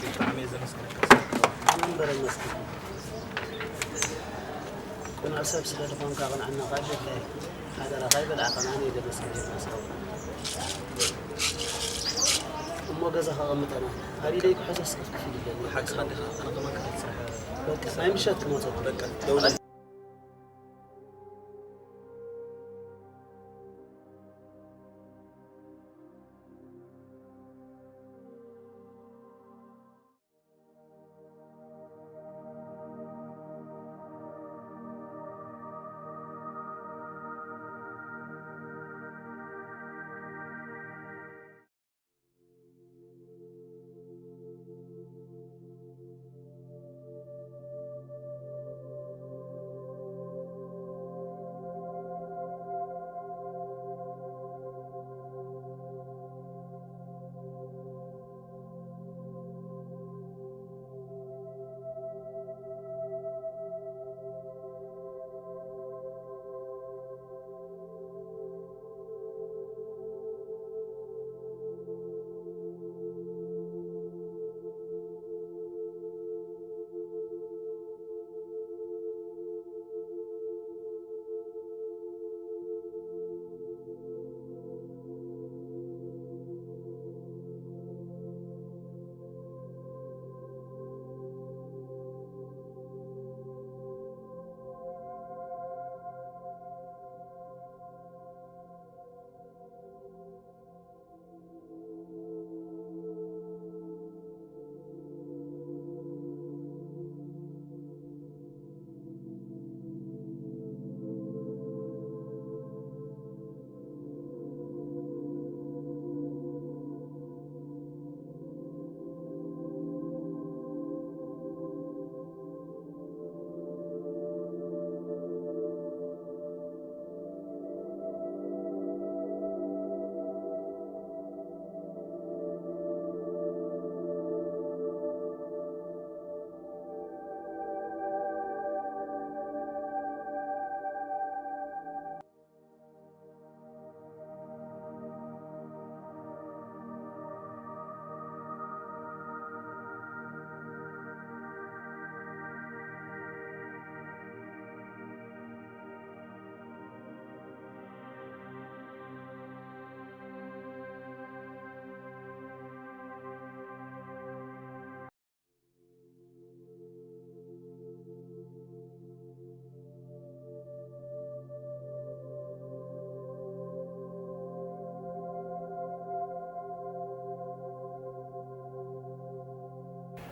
ብጣዕሚ እየ ዘመስግነካ። ኣነ እምበር እመስግን። ቅኑዕ ሰብ ስለ ዝኾንካ ቅንዕናኻ ኣድለካ እዩ። ሓደራኻ ኣይበላዕኻን፣ ኣነ እየ ዘመስግን ኤርሚስ ሓው። እሞ ገዛ ከቐምጠና፣ ኣብ ኢደይ ክሕዞ ስኽፍክፍ ኢሉ ኣለኒ። ሓቅኻ ዲኻ? ኣነ ከማን ካልእ ስራሕ በቃ፣ ናይ ምሸት ክመጸኩም። በቃ፣ ደውል።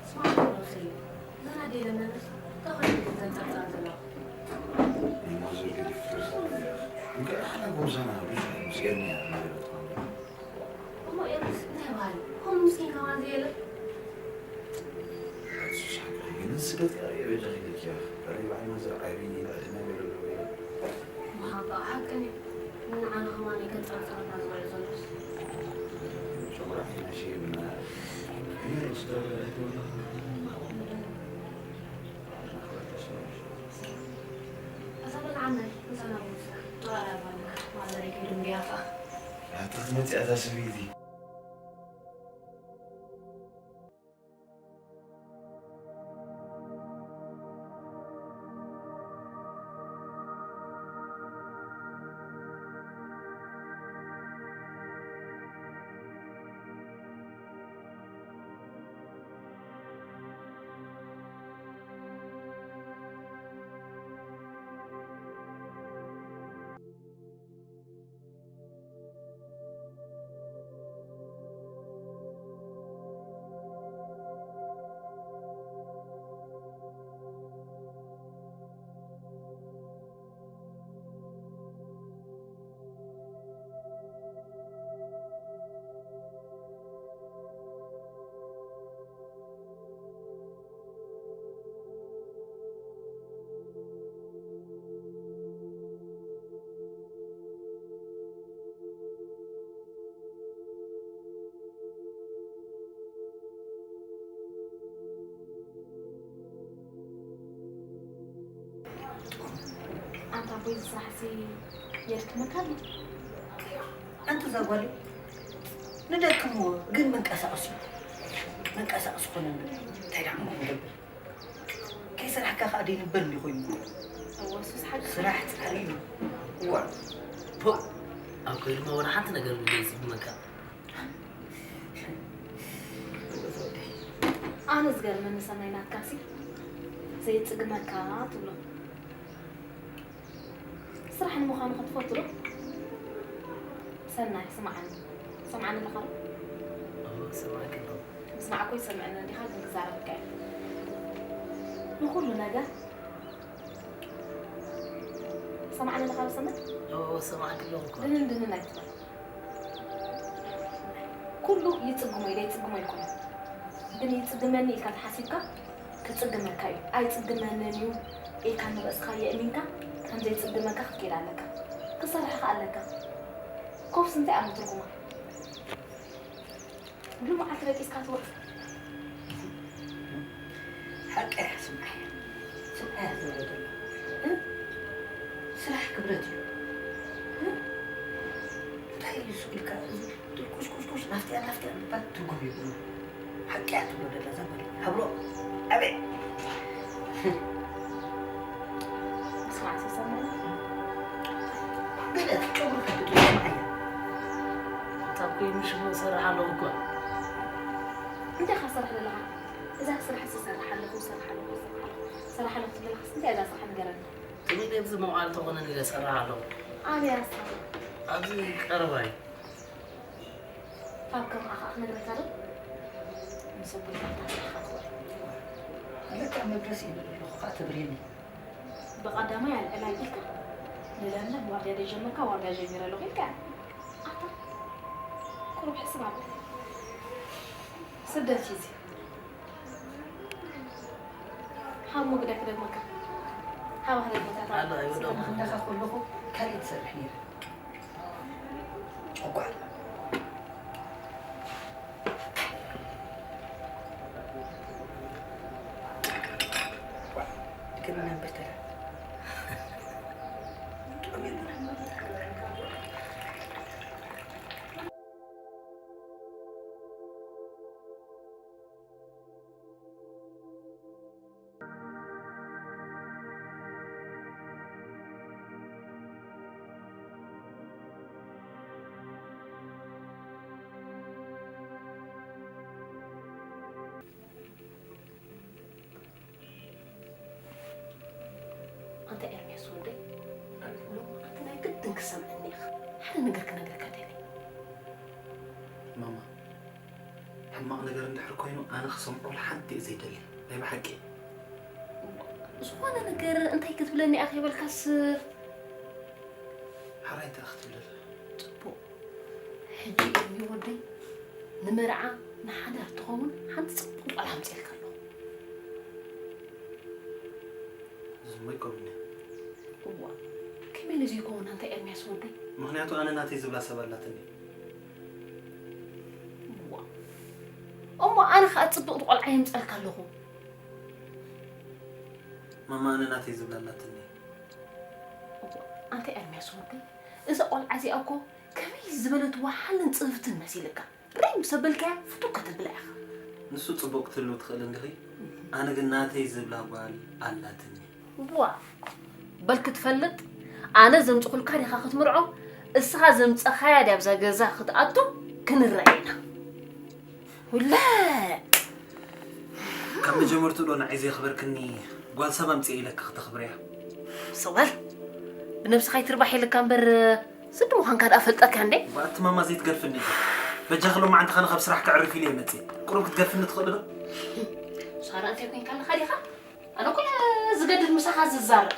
ስማዕ፣ ሮዚ፣ እዛ ኣደይ ለመነስ እንታይ ኮይና ተንጸርጽራ ዘላ? ማዘር ገዲፍ ትረሳ። እንካ ሓላ ጎብዛና ብዙሕ ምስገን እያ ማለት ነው። እሞ ኤርሚስ እንታይ በሃል? ከምኡ ምስኪን ከማን ዘየለ። እሱ ሳቅ ግን ስደት ያ የበጃ ሂደት ያ። ከላይ በዓል ማዘር ዓይቢ ዕድና ገለ። መሓባ ሓቅን እዩ። ንዓና ከማን ገንጸርጸርና ዝውዕል ዘሎስ። ጨጉራ ዓይና ሸይብና። ግን ስደት ኣታ በል ዓመል፣ ምሳና ብምስራሕ። ጨዋራ ባንካ፣ ማዘረይ ከይዱ እንዲያፋ። ኣታ ትመጽእ ኣታ ሰበይቲ። ኣንታ ኣቦይ፣ እዚ ስራሕሲ የድክመካ ኣሎ። ኣንቲ እዛ ጓል ንደክምዎ ግን መንቀሳቐሲ መንቀሳቐሲ ኮነ እንታይ ደኣ እሞ ክንገብር? ከይሰራሕካ ከኣ ደይንበር እንዲ ኮይኑ። እወ፣ እሱስ ሓቂ። ስራሕ ጻዕሪ እዩ። እዋ። ፖ! ኣብ ከይድማ ወላ ሓንቲ ነገር ዘይጽግመካ። ኣነ ዝገርመኒ ሰናይ ናትካሲ ዘይጽግመካ ትብሎ። ስራሕ ንምዃኑ ክትፈቱ ዶ? ሰናይ፣ ስምዓኒ። ትሰምዓኒ ኣለኻ ዶ? እወ፣ እሰምዓኪ ኣለኹ። ምስማዕ እኮ ይሰምዐኒ እንዲኻ፣ ግን ክዛረበካ እየ። ንኹሉ ነገር ትሰምዓኒ ኣለኻ ዶ ሰናይ? እወ፣ እሰምዓኪ ኣለኹ እኮ። ድንን ድንን ኣይትበል። ኩሉ ይጽግሞ ኢለ ይጽግሞ ኣይኮነን። ግን ይጽግመኒ ኢልካ ተሓሲብካ ክጽግመካ እዩ። ኣይጽግመንን እዩ ኢልካ ንርእስኻ የእሚንካ ከም ዘይጽግመካ ክትከይድ ኣለካ። ክትሰርሕ ከኣ ኣለካ። ኮፍስ እንታይ እሞ ትርጉማ? ሙሉ መዓልቲ ደቂስካ ትውዕል። ሓቂ እያ፣ ስምዓያ። ስምዓያ ትብሎ ዘላ። እ? ስራሕ ክብረት እዩ። እ? እንታይ እዩ እሱ ኢልካ፣ እዚ ድርቁሽቁሽቁሽ፣ ናፍጥያ፣ ናፍጥያ ምባል ትርጉም የብሉን። ሓቂ እያ ትብሎ ዘላ እዛ ጓል። ሃብሮ፣ ኣበይ? ስማዕ፣ ሲሳይ፣ ገለ ትጨምሩ ክትጥሩ ስምዓያ። እንታይ ኮይኑ ሽሙ እሰርሕ ኣለኹ እኮ። እንታይ ኢኻ ትሰርሕ ዘለኻ? እዛ ስራሕ እሰርሕ ኣለኹ፣ እሰርሕ ኣለኹ፣ እሰርሕ ኣለኹ፣ እሰርሕ ኣለኹ ትብል ዘለኻስ እንታይ እያ እዛ ስራሕ ንገረኒ። ቅድሚ ኣብዚ መዋዕለ ተኾነን ኢለ እሰርሕ ኣለኹ። ኣበይ ኣስታ? ኣብዚ ቀረባ እዩ። ካብ ከምኣ ኸኣ ክነግረካ ዶ? ምስ ኣቦይ ዳርታ ስራሕኻ ትውዕል። ኣለካ መድረስ ኢለ ኣለኹ፣ ከኣ ተብርየኒ። ብቐዳማይ ኣልዕል ኣይበልካ። ንለምለም ዋርድያ ደይጀመርካ ዋርድያ ጀሚረ ኣለኹ ኢልካ። ኣታ ቁሩብ ሕስብ ኣብል። ስደት እዩ እዚ። ሃብ መጉዳይ ክደግመካ። ሃብ ሃለይ ቦታታት ኣሎ፣ ኣይወደኹ። ስለ እንዳኻ ከለኹ ካልእ ትሰርሕ ነይረ። ጨጓር። ድገምና እምበር ተራ። ኣንታ ኤርምያስ ወደይ፣ ሎማዓንቲ ናይ ግድን ክሰምዐኒ ኢኻ። ሓደ ነገር ክነግረካ ደልየ። ማማ፣ ሕማቕ ነገር እንድሕር ኮይኑ ኣነ ክሰምዖ ሓንቲ እየ ዘይደሊ። ናይ ብሓቂ። ዝኾነ ነገር እንታይ ክትብለኒ እያ ከይበልካስ? ሓራይ እንታይ ክትብለኒ? ጽቡቕ። ሕጂ እዩ ወደይ፣ ንመርዓ ንሓዳር ትኸውን ሓንቲ ጽቡቕ ጓል ኣምጺኤልካ ኣለኹ። ዝሞ ይከውን። እዋ፣ ከመይ ኢሉ ዘይከውን ኣንታ ኤርምያስ ወደይ? ምኽንያቱ ኣነ ናተይ ዝብላ ሰብ ኣላትኒ። እዋ፣ እሞ ኣነ ኸኣ ጽብቕቲ ቆልዓ የምጸልካ ኣለኹ። ማማ ኣነ ናተይ ዝብላ ኣላትኒ። እዋ፣ ኣንታ ኤርምያስ ወደይ፣ እዛ ቆልዓ እዚኣ እኮ ከመይ ዝበለት ወሓልን ጽፍፍትን መሲልካ። ሪም ምስ ኣበልካያ ፍቱው ከተብላ ኢኻ። ንሱ ጽቡቕ ክትህሉ ትኽእል እንዲኺ፣ ኣነ ግን ናተይ ዝብላ ጓል ኣላትኒ። ዋ፣ በል ክትፈልጥ፣ ኣነ ዘምጽኹልካ ዲኻ ክትምርዖ፣ እስኻ ዘምጸኻያ ድያ ኣብዛ ገዛ ክትኣቱ ክንረኣይ ኢና። ውለ! ካብ መጀመርትኡ ዶ ንዓይ ዘየኽበርክኒ ጓል ሰብ ኣምጽኤ ኢለካ ክተኽብርያ? ስቕ በል። ብነብስኻ ይትርባሕ ኢልካ እምበር፣ ስዲ ምዃንካ ደኣ ፈልጠካ እንዴ? ብኣቲ ማማ ዘይትገድፍኒ ኢኺ። በጃኺ ሎማዓንቲ ኸነ ካብ ስራሕ ከዕርፍ ኢለ እየ መጽየ። ቁሩብ ክትገድፍኒ ትኽእሊ ዶ? ሳራ እንታይ ኮይንካ ኣለኻ ዲኻ? ኣነ እኮ እየ ዝገድድ ምሳኻ ዝዛረብ።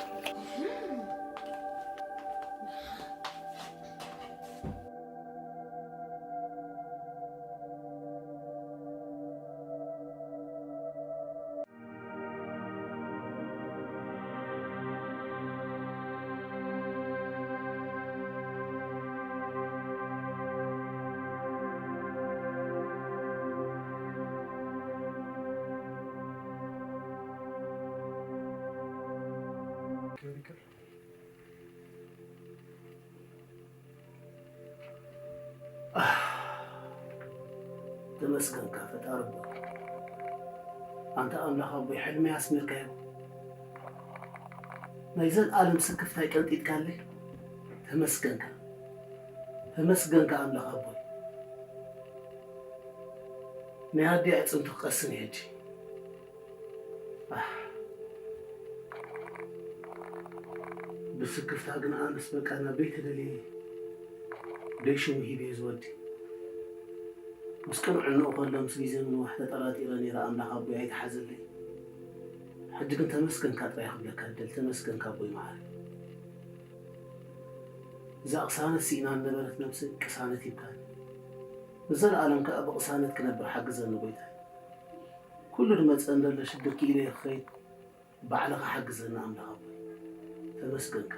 ተመስገንካ ፈጣሪ ኣቦይ። ኣንታ ኣምላኽ ኣቦይ፣ ሕልመይ ኣስሚርካዮ። ናይ ዘልኣለም ስክፍታይ ቀንጢጥካለይ። ተመስገንካ። ተመስገንካ ኣምላኽ ኣቦይ። ናይ ኣደይ ኣዕጽምቲ ክቐስን እየ ሕጂ። ኣሕ። ብስክፍታ ግን ኣነስ በቃ ናብ ቤት ደልየ ደይ ሽሙ ሂበ ዝወዲ። ምስ ቅኑዕ እንኡ ከሎ ምስ ግዜ ምንዋሕ ተጠራጢረ ነይረ፣ ኣምላኽ ኣቦይ ኣይትሓዘለይ። ሕጂ ግን ተመስገንካ ጥራይ ክብለካ እደሊ፣ ተመስገንካ ኣቦይ መዓረይ። እዛ ቅሳነት ስኢና ዝነበረት ነብሰይ ቅሳነት ሂብካኒ። ንዘለኣለም ከኣ ብቅሳነት ክነብር ሓግዘኒ ጎይታይ። ኩሉ ዝመጽእ እንደሎ ሽግር ክኢለ ክኸይድ ባዕልኻ ሓግዘኒ ኣምላኽ ኣቦይ። ተመስገንካ።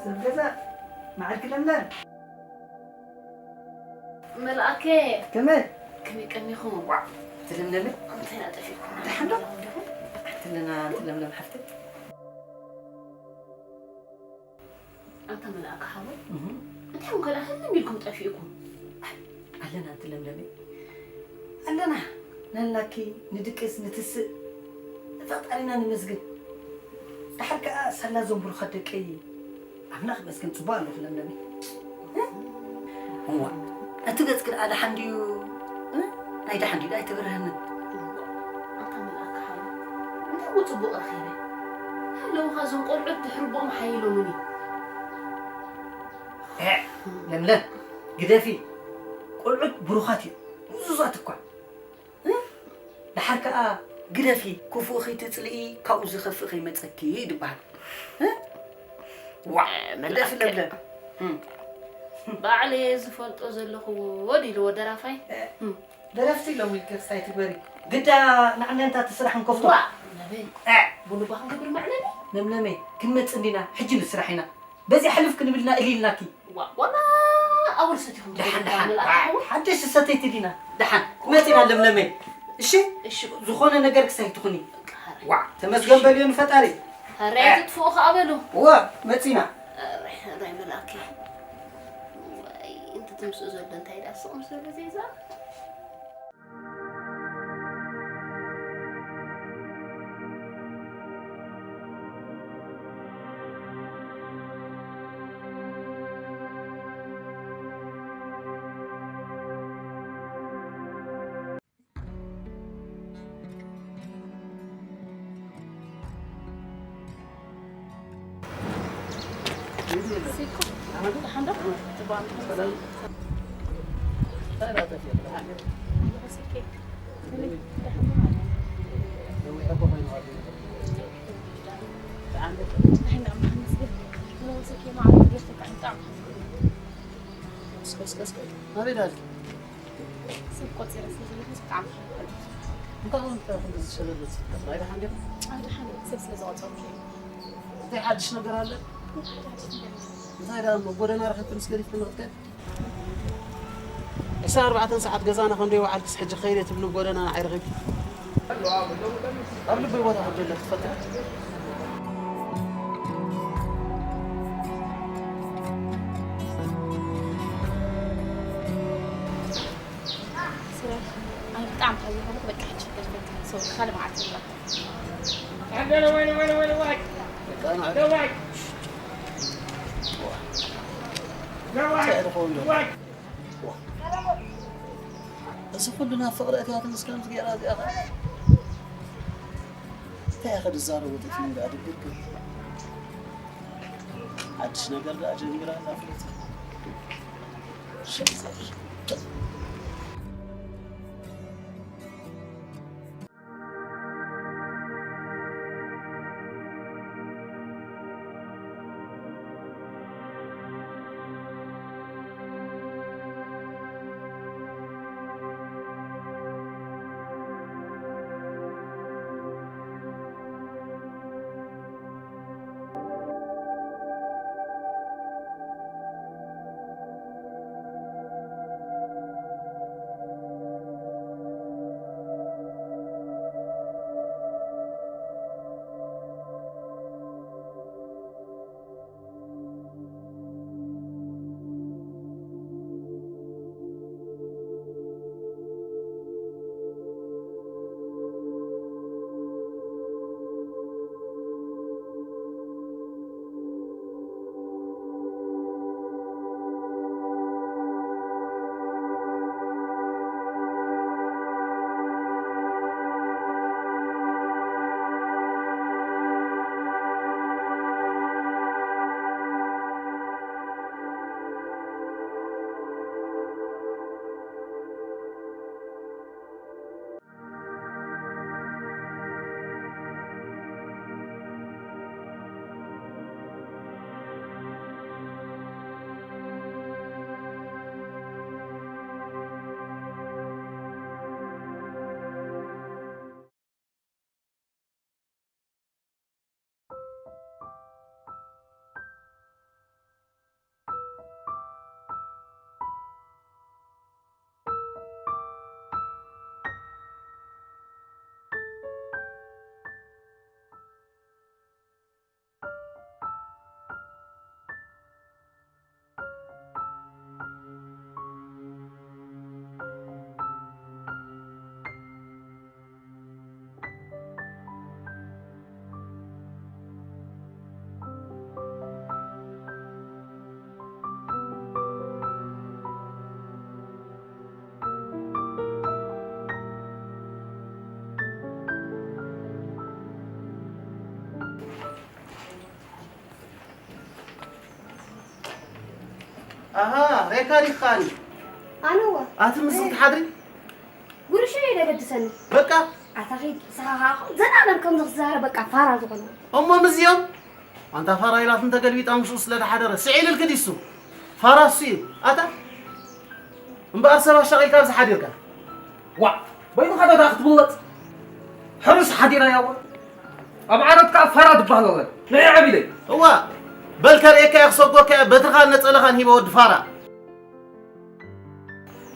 ሰብ ገዛ መዓልኪ ለምለም። መልኣከ። ከመይ? ከመይ ቀኒኹም? ዋዕ፣ ትልምለሚ? እንታይ ኣጠፊእኩም? ደሓን ዶ? ኣለኹም ዲኹም? ኣንተ ለና፣ ኣንተ ለምለም ሓፍተይ። ኣንታ መልኣከ ሓወይ፣ እህ። እንታይ እውን ከልኣ ህልም ኢልኩም ጠፊእኩም? ኣለና ኣንተ ለምለመይ። ኣለና፣ ነላኪ፣ ንድቅስ፣ ንትስእ፣ ንፈጣሪና ንመስግን። ደሓር ከኣ ሳላ እዞም ብሩኻት ደቀይ ኣምላኽ ይመስገን ጽቡቕ ኣለኹ ለምለመይ። እዋ፣ እቲ ገጽ ክልኣ ደሓን ድዩ? እ? ናይ ደሓን ድዩ? ኣይተብርህንን። ኣንታ መልኣከ ሓወይ፣ እንታይ እሞ ጽቡቕ ረኺበ? ኣለውኻ እዞም ቆልዑት ድሕሪ ቦኦም ሓይሎምኒ። ኤዕ፣ ለምለም፣ ግደፊ። ቆልዑት ብሩኻት እዮም። ምዙዛት እኳ። እ? ደሓር ከኣ ግደፊ፣ ክፉእ ከይትጽልኢ፣ ካብኡ ዝኸፍእ ከይመጸኪ እዩ ዝበሃል። እ? ዋዕ፣ ግደፊ ለምለም። እም። ባዕለየ ዝፈልጦ ዘለኹ ወዲልዎ ደራፋይ። እ፣ እም። ደረፍቲ ኢሎም ኢልከስ እንታይ ትግበሪ? ግዳ ንዓና እንታ እቲ ስራሕ ንከፍቶ። ዋዕ፣ ናበይ? እ። ቡን እባ ክንገብር ማዕለኒ? ለምለመይ፣ ክንመጽእ እንዲና፣ ሕጂ ንስራሕ ኢና። በዚ ሕልፍ ክንብልና እሊ ኢልናኪ። ዋ፣ ዋላ ኣወል ሰቲኹም ደሓን፣ ትፈልጡ ደሓን። ኣመል ኣትሓውን? ሓደሽ ሰተይቲ ዲና። ደሓን። መጺና ለምለመይ። እሺ? እሺ። ዝኾነ ነገር ክሳይ ትኹኒ። በቃ፣ ሓራይ። ዋ፣ ተመስገን በልዮ ንፈጣሪ። ሓራይ እ። ትጥፍኡ ከኣ በሉ። ዋ፣ መጺና። ኣረ፣ ሓራይ መልኣከ። ዋይ፣ እንተ ምስኡ ዘሎ እንታይ ደኣ ስቕ ምስ በለ ዘይዛረብ? ኣበይ ዳልኪ? ሰብ ቆጺረ ስለ ዘለኹ ብጣዕሚ ሓፍር። እንታይ ኾን እንታይ ኾን እዚ ሸለበት? ናይ ደሓን ዲኻ? ኣብ ደሓን ሰብ ስለ ዝቆጸርኩ እዩ። እንታይ ሓድሽ ነገር ኣለ? እንታይ ሓድሽ ነገር የለን። እንታይ ደኣ እሞ ጎደና ረኺብኪ ምስ ገዲፍኪ ንኽትከድ? ዕስራን ኣርባዕተን ሰዓት ገዛና ከም ደይ ወዓልክስ ሕጂ ከይደ ትብሊ ጎደና ንዓይ ረኺብኪ? ኣብ ልበይ ቦታ ክብደለኪ ትፈትኒ? ስራሕ ኣነ ብጣዕሚ ካብ ዝኸፍእ በቃ ሕጂ ክደፍረካ ሰው ካልእ መዓልቲ ንራኸብ። እንታይ ደኸውን ኣሎ? እዚ ኩሉ ናብ ፍቕሪ ኣትያትንስ ከምዚ ገይራ እዚኣ ኸ እንታይ ኢኺ ትዛረቡ? ጠፊእኒ ደኣ ድብርብር። ሓድሽ ነገር ደኣ ጀሚራ ኣላ ፍለቲ። ሽም እግዚኣብሔር። ኣሃ፣ ሬካ ዲኻኒ? ኣነዋ። ኣቲ ምስል ትሓድሪ? ጉርሽ እዩ ደገድሰኒ። በቃ። ኣታ ኺድ፣ ንስኻ ኸዓ ዘላለም ከምዚ ክትዛረብ በቃ ፋራ ዝኾነ። እሞ ምስዚኦም? ኣንታ ፋራ ኢላት እንተገልቢጣ ምስኡ ስለ ዝሓደረ፣ ስዒል ኢልኪ ድዩ እሱ? ፋራ እሱ እዩ። ኣታ? እምበኣር ሰብ ኣሻቒልካ ኣብዚ ሓዲርካ? ዋእ፣ በይንኻ ዶ ደኣ ክትብለጽ? ሕሩስ ሓዲረያ እዋ። ኣብ ዓረትካ ፋራ ትበሃል ኣለ። ንዒ ዓቢለይ። እዋ፣ በል ከርእየካ እየ፣ ክሰጎካ እየ፣ በትርኻን ነጸላኻን ሂበ ወዲ ፋራ።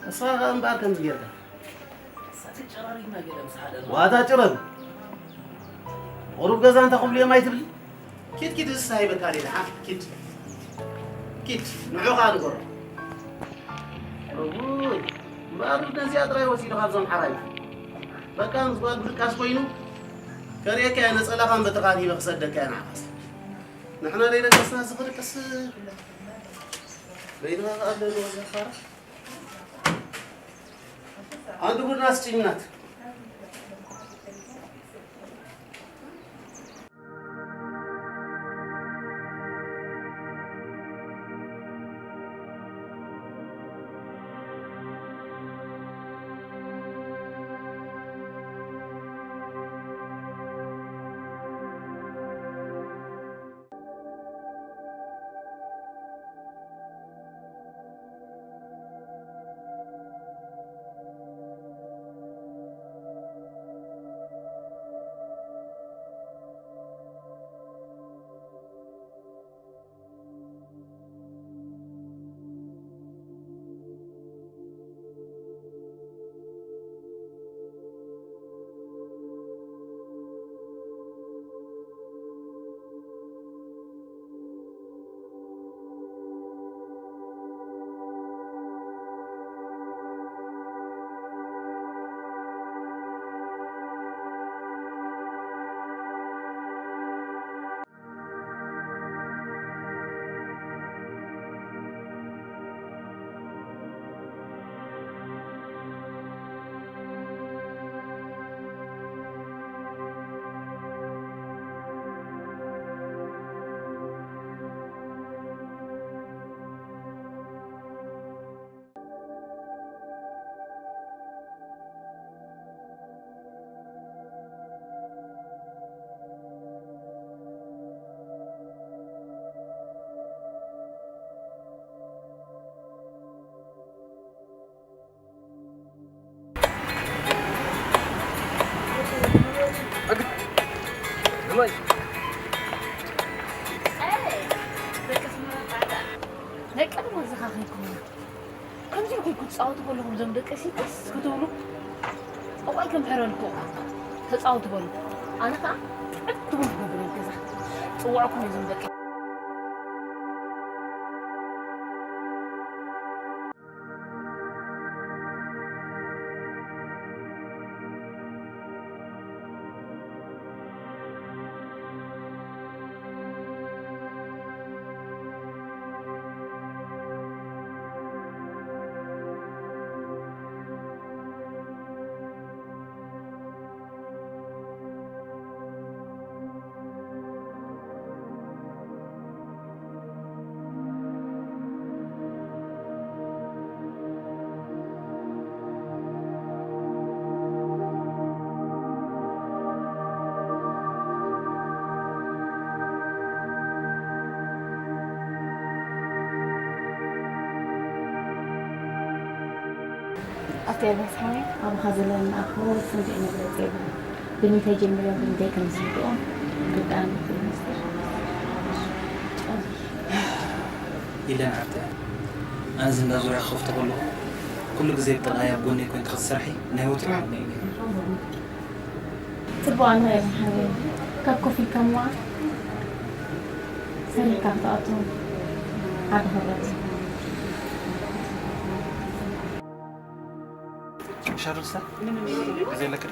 ንስኻ ኸኣ እምበኣር ከምዚ ጌርካ። ዋታ ጭረም። ቁሩብ ገዛ እንተ ክብሉ እዮም ኣይትብሊ? ኪድ፣ ኪድ፣ እዝስ ሃይበካ ደይ ደሓ፣ ኪድ። ኪድ፣ ንዑ ኸኣ ንገሮ። ውይ፣ እምበኣር ነዚኣ ጥራይ ወሲዱ ካብዞም ሓራይ። በቃ ምስ ጓል ድቃስ ኮይኑ፣ ከርእየካ እየ፣ ነጸላኻን በትርኻን ሂበ ክሰደካ እየ ንዓኻስ። ንሕና ዘይደቀስና እዚ ክድቅስ በይንኻ ከኣ ኣለሉ ወዘኻራ። ኣንድ ጉድና ስጭናት። ናይ ቀደም ወዘኻ ከይኮነ። ከምዚ ኢልኩም ክትጻወቱ ከለኹም እዞም ደቂ ሲክስ ክትብሉ ጠቋይ ከም ሕረልኩ ተጻወቱ በሉ። ኣነ ከኣ ጥዕም ትብል ክገብር እየ ገዛ። ጽውዕኩም እዞም ደቂ ኣቶ ኤርሚያስ ሓወይ፣ ኣባኻ ዘለኒ ኣኽብሮት ክንድኡ መግለጺ የብሉን። ብኒተይ ጀሚሮም ብኒተይ ከም ዝውድኦም ርድኣኒ ክብል ሚስተር። ኢለን ሓፍተይ፣ ኣነ እዚ እንዳ ዙርያ ክኸፍቶ ከለኹ ኩሉ ግዜ ብጥቓይ ኣብ ጎነይ ኮንኪ ክትሰርሒ ናይ ወትሩ ሓልመይ እዩ ነይሩ። ጽቡቕ ኣንታ ኤርሚ ሓወይ፣ ካብ ኮፍ ኢልካ እሞ ሰሪሕካ ክትኣቱ ዓቢ ክብረት እዩ። ሻሩሳ፣ ግዜ ኣለካ?